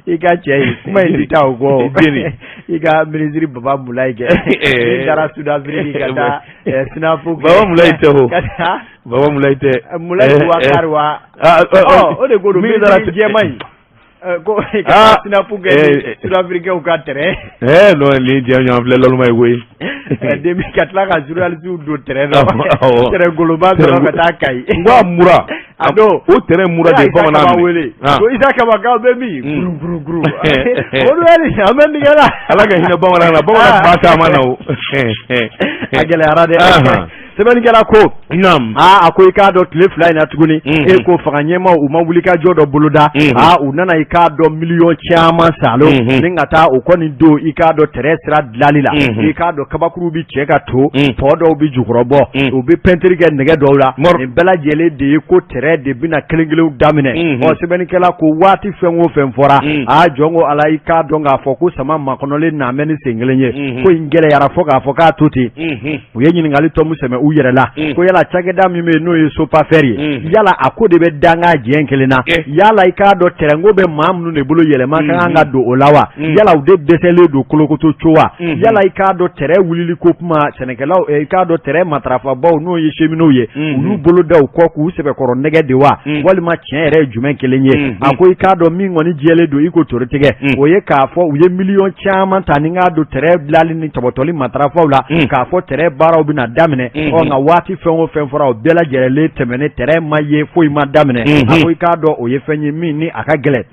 i ka cɛ ye kuma in tɛ taa o kɔ, i ka minisiri Baba Mulayi kɛ n'i taara Sud-Afrique ka taa SNAP kɛ. Baba Mulayi tɛ o, Baba Mulayi tɛ. Mulayi wa kari wa, o de ko don, minisiri jɛman in. Ko ka SNAP kɛ Sud-Africains ka tɛrɛn. Ɛɛ non, nin jɛ ɲɔgɔn filɛ laloma ye koyi. Demi ka tila ka journalistes don tɛrɛn na. Tɛrɛn goloba sɔrɔ ka taa Kayi. N ko a mura. A don. O tɛrɛn mura de ye bamanan minɛ. Wele. Ko Isa Kaba k'aw bɛ min? Guru guru guru. Olu yɛrɛ an bɛ nɛgɛ la. Ala ka hinɛ bamanan na, bamanan ba taama na o. A gɛlɛyara dɛ. Sɛbɛnnikɛla ko aa a ko i k'a dɔn tile 2 in na tuguni, e ko fanga ɲɛmaaw u ma wulikajɔ dɔ boloda, aa u nana i k'a dɔn miliyɔn caman salo ni ka taa o kɔni don i k'a dɔn tɛrɛn sira dilali la, i k'a dɔn kabakuru bɛ cɛ ka to pɔ dɔw bɛ jukɔrɔbɔ, u bɛ pɛntiri kɛ nɛgɛ dɔw la, nin bɛɛ lajɛlen de ye ko tɛrɛn de bɛna kelen kelenw daminɛ. Ɔ sɛbɛnnikɛla ko waati fɛn o fɛn fɔra, aa jɔn ko Ala, i k'a dɔn k'a fɔ ko sama makɔnɔlen na bɛ ni sen kelen ye, ko in gɛlɛyara fo k'a fɔ k'a to ten. U ye ɲininkali tɔmu sɛmɛ u yɛrɛ la ko yala cakɛda min bɛ yen n'o ye SOPAFER ye, yala a ko de bɛ danga jɛ kelen na, yala i k'a dɔn tɛrɛnko bɛ maa minnu de bolo, yɛlɛma ka kan ka don o la wa, yala u de dɛsɛlen don kolokoto co wa, yala i k'a dɔn tɛrɛn wulili ko kuma sɛnɛkɛlaw, i k'a dɔn tɛrɛn matarafabaw n'o ye cheminots ye, u y'u bolo da u kɔ k'u sɛbɛkɔrɔ nɛgɛ de wa, walima tiɲɛ yɛrɛ ye jumɛn kelen ye? A ko i k'a dɔn min kɔni jɛlen don i ko toritigɛ, o ye k'a fɔ u ye miliyɔn caman ta ni k'a don tɛrɛn dilali ni tɔbɔtɔli matarafaw la, k'a fɔ tɛrɛn baaraw bɛna daminɛ. Ɔ nka waati fɛn o fɛn fɔra, o bɛɛ lajɛlen tɛmɛnen, tɛrɛn ma ye, foyi ma daminɛ. A ko i k'a dɔn o ye fɛn ye min ni a ka gɛlɛn.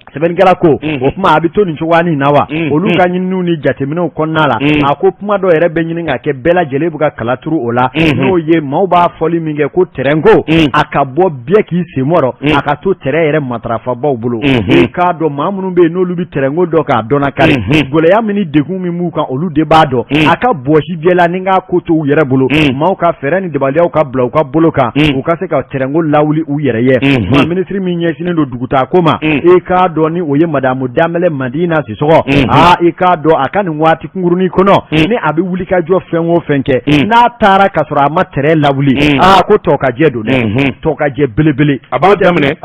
Sɛbɛnnikɛla ko o tuma a bɛ to nin cogoya nin na wa? Olu ka ɲininiw ni jateminɛw kɔnɔna la, a ko kuma dɔ yɛrɛ bɛ ɲini ka kɛ, bɛɛ lajɛlen bɛ ka kala turu o la, n'o ye maaw b'a fɔli min kɛ ko tɛrɛnko a ka bɔ bɛɛ k'i sen mɔrɔ, a ka to tɛrɛn yɛrɛ matarafabaw bolo. I k'a dɔn maa minnu bɛ yen n'olu bɛ tɛrɛnko dɔn k'a dɔn kari, gɛlɛya min ni degun min b'u kan, olu de b'a dɔn. A ka bɔsi bɛɛ la ni k'a ko to u yɛrɛ bolo, maaw ka fɛɛrɛ ni dabaliyaw ka bila u ka bolo kan, u ka se ka tɛrɛnko lawuli u yɛrɛ ye. Maa minisiri min ɲɛsinnen don dugutaa ko ma, i k'a dɔn ni o ye madamu Danbɛlɛ Madina Sisɔgɔ, aa i k'a dɔn a ka nin waati kunkurunnin kɔnɔ, ni a bɛ wuli ka jɔ fɛn o fɛn kɛ, n'a taara ka sɔrɔ a ma tɛrɛn lawuli, aa ko tɔkajɛ don dɛ, tɔkajɛ belebele. A b'a daminɛ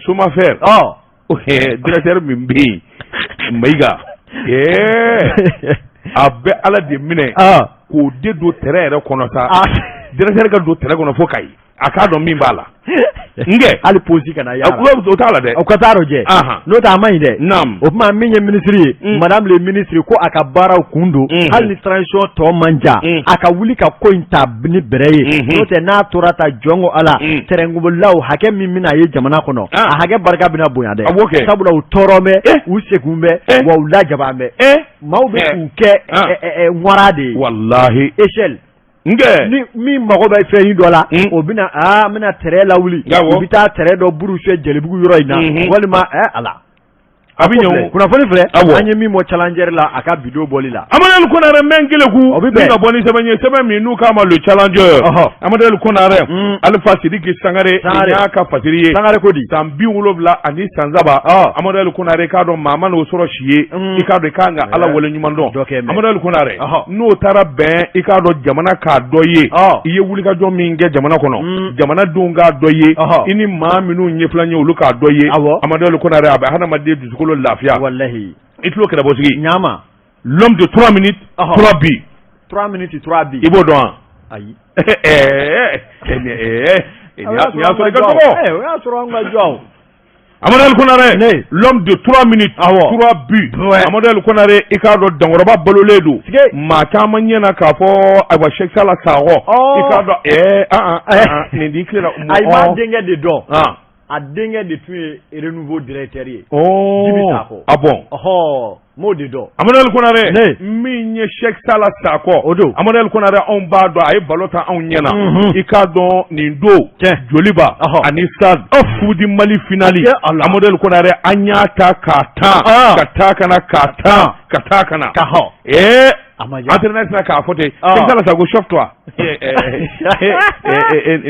SOMAFER directeur min bɛ yen, Mayiga, a bɛ Ala de minɛ k'o de don tɛrɛn yɛrɛ kɔnɔ sa, directeur ka don tɛrɛn kɔnɔ fo Kayi, a k'a dɔn min b'a la. Nkɛ hali posi kana y'a la, o t'a la dɛ, o ka taa jɛ, n'o tɛ a ma ɲi dɛ. Naam. O tuma min ye minisiri ye, madame le ministre, ko a ka baaraw kun don, hali ni transition tɔ man jan, a ka wuli ka ko in ta ni bɛrɛ ye, n'o tɛ n'a tora ta jɔn ko Ala, tɛrɛnbolilaw hakɛ min bɛna ye jamana kɔnɔ, a hakɛ barika bɛna bonya dɛ, sabula u tɔɔrɔ bɛ, u segun bɛ, wa u lajaban bɛ, maaw bɛ k'u kɛ ŋwara de ye. Walahi. Échelle. Nkɛ ni min mago bɛ fɛn dɔ la, o bɛna aa n bɛna tɛrɛn lawuli, u bɛ taa tɛrɛn dɔ buru fiyɛ Jelibugu yɔrɔ in na, walima ala a bɛ ɲɛ. Kunnafoni filɛ an ye min bɔ Challenger la a ka bi don bɔli la. Amadu Konare mɛn keleku, o bɛ bɛn ka bɔ ni sɛbɛn ye, sɛbɛn min n'u k'a ma Le Challenger. Amadu Konare, Alifa Sidiki Sangare y'a ka fasiri ye. Sangare ko di? San 73. Amadu Konare, k'a dɔn maa ma n'o sɔrɔ si ye, i k'a dɔn i kan ka Ala wale ɲuman dɔn. Amadu Konare, n'o taara bɛn, i k'a dɔn jamana k'a dɔn ye, i ye wulikajɔ min kɛ jamana kɔnɔ, jamanadenw k'a dɔn ye, i ni maa minnu ɲɛ filan ye, olu k'a dɔn ye. Amadu Konare, a bɛ hadamaden dusukolo lafiya. Walahi. I tulo kɛrɛbɔsigi. Ɲama. L'homme de 3 minutes, 3 buts. 3 minutes, 3 buts. I b'o dɔn wa? Ayi. Nin y'a sɔrɔ i ka dɔgɔ. O y'a sɔrɔ an ka jɔn. Amadu El Konare, l'homme de 3 minutes, 3 buts. Amadu El Konare, i k'a dɔn Dankɔrɔba balolen don. Maa caman ɲɛna k'a fɔ ayiwa Cheikh Sala Sakɔ. I k'a dɔn nin di tile la. Ayi, b'a denkɛ de dɔn. A denkɛ de tun ye Renouveau directeur ye. Djibi Sakɔ. Ah bon. Ɔhɔ. N b'o de dɔn. Amadu El Konare, min ye Cheikh Sala Sakɔ. O don. Amadu El Konare, anw b'a dɔn a ye ballon tan anw ɲɛna. I k'a dɔn nin don. Joliba ani Stade. Coupe du Mali finale. Amadu El Konare, an y'a ta k'a tan. Ka taa ka na k'a tan ka taa ka na. Ee entraîneur sera k'a fɔ ten. Cheikh Sala Sakɔ, chauffe-toi.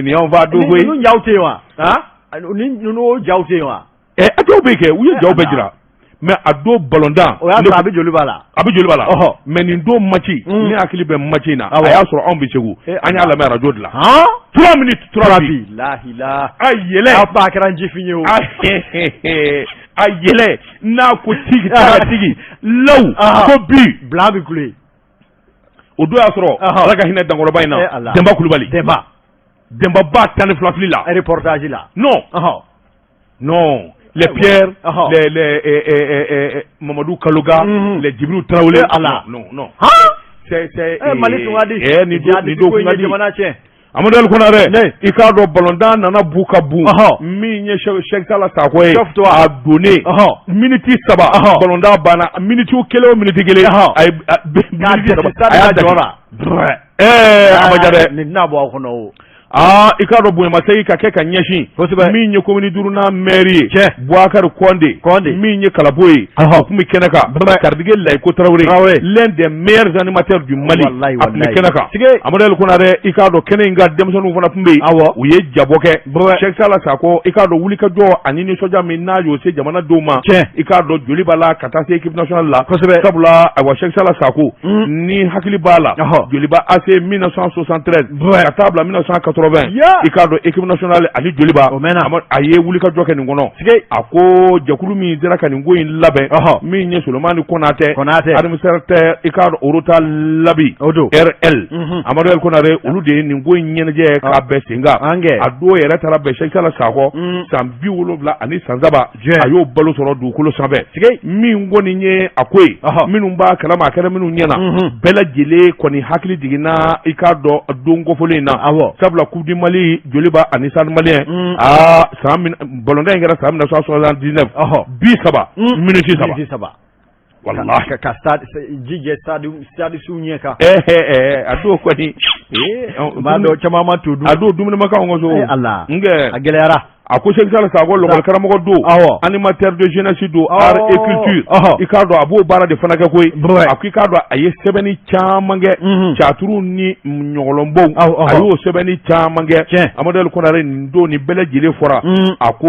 Nin y'anw fa don koyi. Ninnu jaw tɛ yen wa? Ninnu o jaw tɛ yen wa? A jaw bɛ kɛ, u ye jaw bɛɛ jira. Mais a don balontan. O y'a sɔrɔ a bɛ Joliba la. A bɛ Joliba la. Mais nin don match. Ne hakili bɛ match in na. A y'a sɔrɔ anw bɛ Segu. An y'a lamɛn arajo de la. 3 minutes 3 buts. Lahila. A yɛlɛ. A ba kɛra jifin ye o. A yɛlɛ n'a ko tigi taa tigi law ko but. Bila bɛ kule. O don y'a sɔrɔ. Ala ka hinɛ Dankɔrɔba in na. Denba Kulubali. Denba. Denba ba 12 fili la. Reportage la. Non. Non. Les Pierre, les Mamadou Kaloga, les Djibril Traoré. Allah. Non, non. C'est Mali tun ka di. Nin don kun ka di. Jamana tiɲɛ. Amadu El Konare, i k'a dɔn balontan nana bu ka bun. Min ye Cheikh Sala Sakɔ ye. A donnen. Miniti 3. Balontan banna miniti kelen o miniti kelen. A ye miniti 3 a y'a jɔ la. A ma diya dɛ. Nin tɛna bɔ aw kɔnɔ o. Aa, i k'a dɔn bonyamasegin ka kɛ ka ɲɛsin. Min ye commune duurunan maire ye. Boubacar Kɔnde. Kɔnde. Min ye Kalabo ye. O tun bɛ kɛnɛ kan. Karidige Layiko Tarawele. L'un des meilleurs animateurs du Mali. A tun bɛ kɛnɛ kan. Amadu El Konare, i k'a dɔn kɛnɛ in kan denmisɛnninw fana tun bɛ yen. U ye jabɔ kɛ. Cheikh Sala Sakɔ, i k'a dɔn wulikajɔ ani nisɔndiya min n'a y'o se jamanadenw ma. I k'a dɔn Joliba la ka taa se équipe nationale la. Sabula ayiwa Cheikh Sala Sakɔ. Ni hakili b'a la. Joliba AC 1973. Ka taa bila 1980. I k'a dɔn équipe nationale ani Joliba a ye wulikajɔ kɛ nin kɔnɔ. A ko jɛkulu min sera ka nin ko in labɛn. Min ye Solomani Konatɛ. Administrateur i k'a dɔn Orota Labi. RL. Amadu El Konare, olu de ye nin ko in ɲɛnajɛ k'a bɛn sen kan. A don yɛrɛ taara bɛn Cheikh Sala Sakɔ. San 73 san 3. A y'o balo sɔrɔ dugukolo sanfɛ. Min kɔni ye a ko ye. Minnu b'a kalama a kɛra minnu ɲɛna. Bɛɛ lajɛlen kɔni hakili jiginna i k'a dɔn don kofɔlen in na. Sabula Coupe du Mali Joliba ani Stade Malien. Aa, san balontan in kɛra san 1979. 30 miniti 3. Walahi. Ka ji jɛ stade su ɲɛ kan. A don kɔni. Maa dɔw caman ma to dun. A don dumuni ma k'anw ka so. Ala. Nkɛ. A gɛlɛyara. A ko Cheikh Sala Sakɔ lakɔli karamɔgɔ don. Animateur de jeunesse don. Art et culture. I k'a dɔn a b'o baara de fana kɛ koyi. A ko i k'a dɔn a ye sɛbɛnni caman kɛ. Caturu ni ɲɔgɔlɔnbɔw. A y'o sɛbɛnni caman kɛ. Amadu El Konare nin don nin bɛɛ lajɛlen fɔra. A ko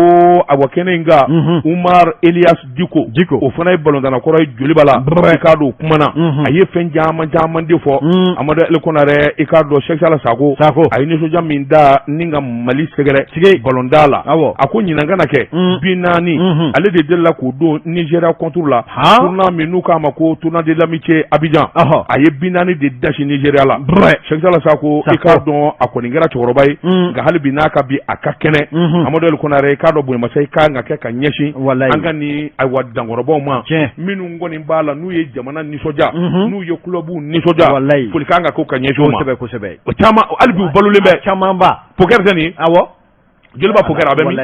awa kɛnɛ in kan. Umar Elias Diko. Diko. O fana ye balontanna kɔrɔ ye Joliba la. I k'a dɔn o kumana. A ye fɛn caman caman de fɔ. Amadu El Konare, i k'a dɔn Cheikh Sala Sakɔ. A ye nisɔndiya min da ni ka Mali sɛgɛrɛ. Balontan la. A ko ɲinan kana kɛ. 40. Ale de delila k'o don Nigéria contre la. Tournoi min n'u k'a ma ko tournoi de l'amitié Abidjan. A ye 40 de dasi Nigéria la. Cheikh Sala Sakɔ, i k'a dɔn a kɔni kɛra cɛkɔrɔba ye. Nka hali bi n'a ka bi a ka kɛnɛ. Amadu El Konare, i k'a dɔn bonyamasegin kan ka kɛ ka ɲɛsin. An ka nin ayiwa dankɔrɔbaw ma. Minnu kɔni b'a la n'u ye jamana nisɔndiya. N'u ye clubw nisɔndiya. Foli kan ka k'o ka ɲɛsin u ma. Kosɛbɛ. O caman hali bi u balolen bɛ. Camanba. Poker tɛ nin. Joliba poker a bɛ min.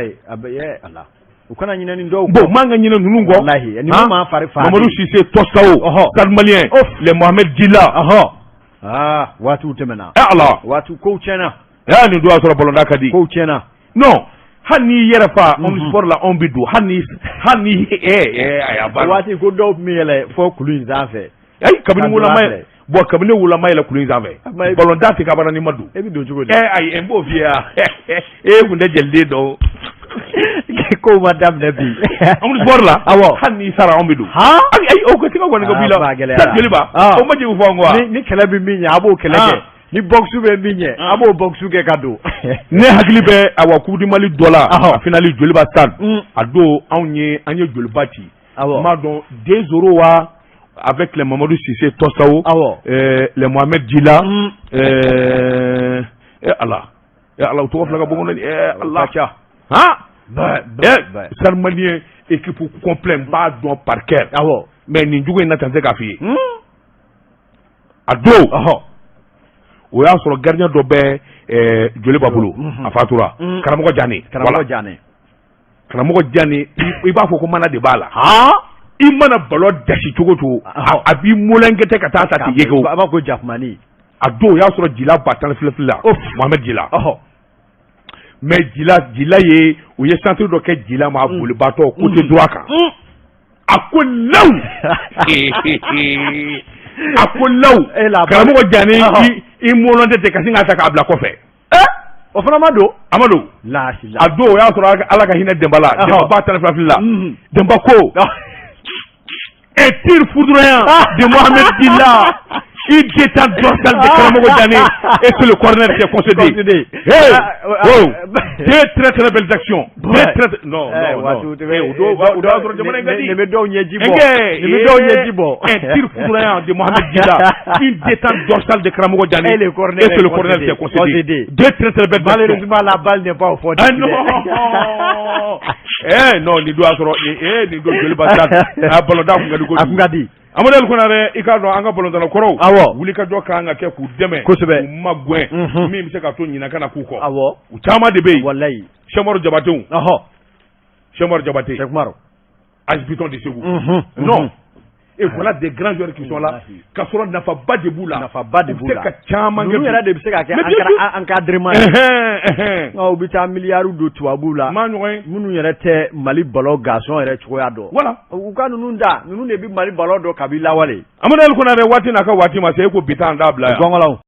U kana ɲinɛ nin dɔw kɔ. Bon, man ka ɲinɛ ninnu kɔ. Walahi ni ma fari fa. Mamadou Cissé Tostao. Stade Malien. Les Mohamed Djilla. Aa, waatiw tɛmɛna. Ala. Waatiw kow tiɲɛna. Nin don y'a sɔrɔ balontan ka di. Kow tiɲɛna. Non. Hali n'i yɛrɛ fa omnisport la anw bɛ don hali ni a y'a ban. Waati ko dɔw tun bɛ yɛlɛ fɔ kulu in sanfɛ. Ayi, kabini wulama yɛlɛ. Bon, kabini wulama yɛlɛ kulu in sanfɛ. Balontan tɛ ka ni ma don. E bɛ don cogo di? Ayi, n b'o f'i ye e kun tɛ jeliden dɔn. Kow ma daminɛ bi. Omnisport la. Awɔ. Hali n'i sara anw bɛ don. Ayi, o ko tigɛ kɔni ka b'i la. Stade Joliba. O ma jigin fɔ an kɔ. Ni kɛlɛ bɛ min ɲɛ, a b'o kɛlɛ kɛ. Ni boxe bɛ min ɲɛ, a b'o boxe kɛ ka don. Ne hakili bɛ awa Coupe du Mali dɔ la. A finale Joliba Stade. A don anw ye an ye Joliba ci. Awɔ. N b'a dɔn 2-0 wa avec les Mamadou Cissé Tostao. Awɔ. Les Mohamed Djilla. Ala. Ala, u tɔgɔ filɛ ka bɔ n kɔnɔ. Ala. Ka ca. Han. Stade Malien équipe complet n b'a dɔn par cœur. Mais nin jugu in na tan tɛ k'a f'i ye. A don o y'a sɔrɔ gardien dɔ bɛ Joliba bolo, a fatura, Karamɔgɔ Jane. Karamɔgɔ Jane. Karamɔgɔ Jane, i b'a fɔ ko mana de b'a la. I mana ballon dasi cogo cogo, a b'i mɔlɛnkɛtɛ ka taa ta k'i yeke. A b'a ko jakumani. A don o y'a sɔrɔ Jila ba tan fila fila, Mohamed Jila. Mais Jila ye, u ye centre dɔ kɛ Jila ma, a bolibatɔ côté droit kan, a ko law, a ko law, Karamɔgɔ Jane i mɔlɔn tɛ ka sin k'a ta k'a bila kɔfɛ. O fana ma don. A ma don. A don o y'a sɔrɔ Ala ka hinɛ Denba la, Denba ba tan fila fila. Denba ko un tir foudroyant de Mohamed Dila, une détente dorsale de Karamɔgɔ Jane et c'est le corner qui est concédé. Hey, oh, deux très très belles actions. Deux très, non, non, non. O don y'a sɔrɔ jamana in ka di. Nin bɛ dɔw ɲɛji bɔ. Nin bɛ dɔw ɲɛji bɔ. Un tir foudroyant de Mohamed Dila, une détente dorsale de Karamɔgɔ Jane et le corner et c'est le corner qui est concédé. Deux très très belles actions. Malheureusement, la balle n'est pas au fond. Ah non. Eh non, nin don y'a sɔrɔ nin don Joliba stade a ballon da kun ka di kojugu. A kun ka di. Amadu El Konare, i k'a dɔn an ka balontanna kɔrɔw. Wulikajɔ kan ka kɛ k'u dɛmɛ. Kosɛbɛ. K'u magɛn. Min bɛ se ka to ɲinɛ kana k'u kɔ. U caman de bɛ yen. Walayi. Sɛkumaru Jabatew. Sɛkumaru Jabate. Sɛkumaru. AS Biton de Segu. Non. Et voilà des grands joueurs qui sont là. K'a sɔrɔ nafaba de b'u la. Nafaba de b'u la. U bɛ se ka caman kɛ. Ninnu yɛrɛ de bɛ se ka kɛ encadrement ye. Nka u bɛ taa miliyariw don tubabuw la. Maa ɲɔgɔn ye. Minnu yɛrɛ tɛ Mali ballon gansan yɛrɛ cogoya dɔn. Voilà. U ka ninnu da, ninnu de bɛ Mali ballon dɔn kabi lawale. Amadu El Konare, waati n'a ka waati ma se, e ko bi taa an t'a bila yan. Gɔngɔlaw.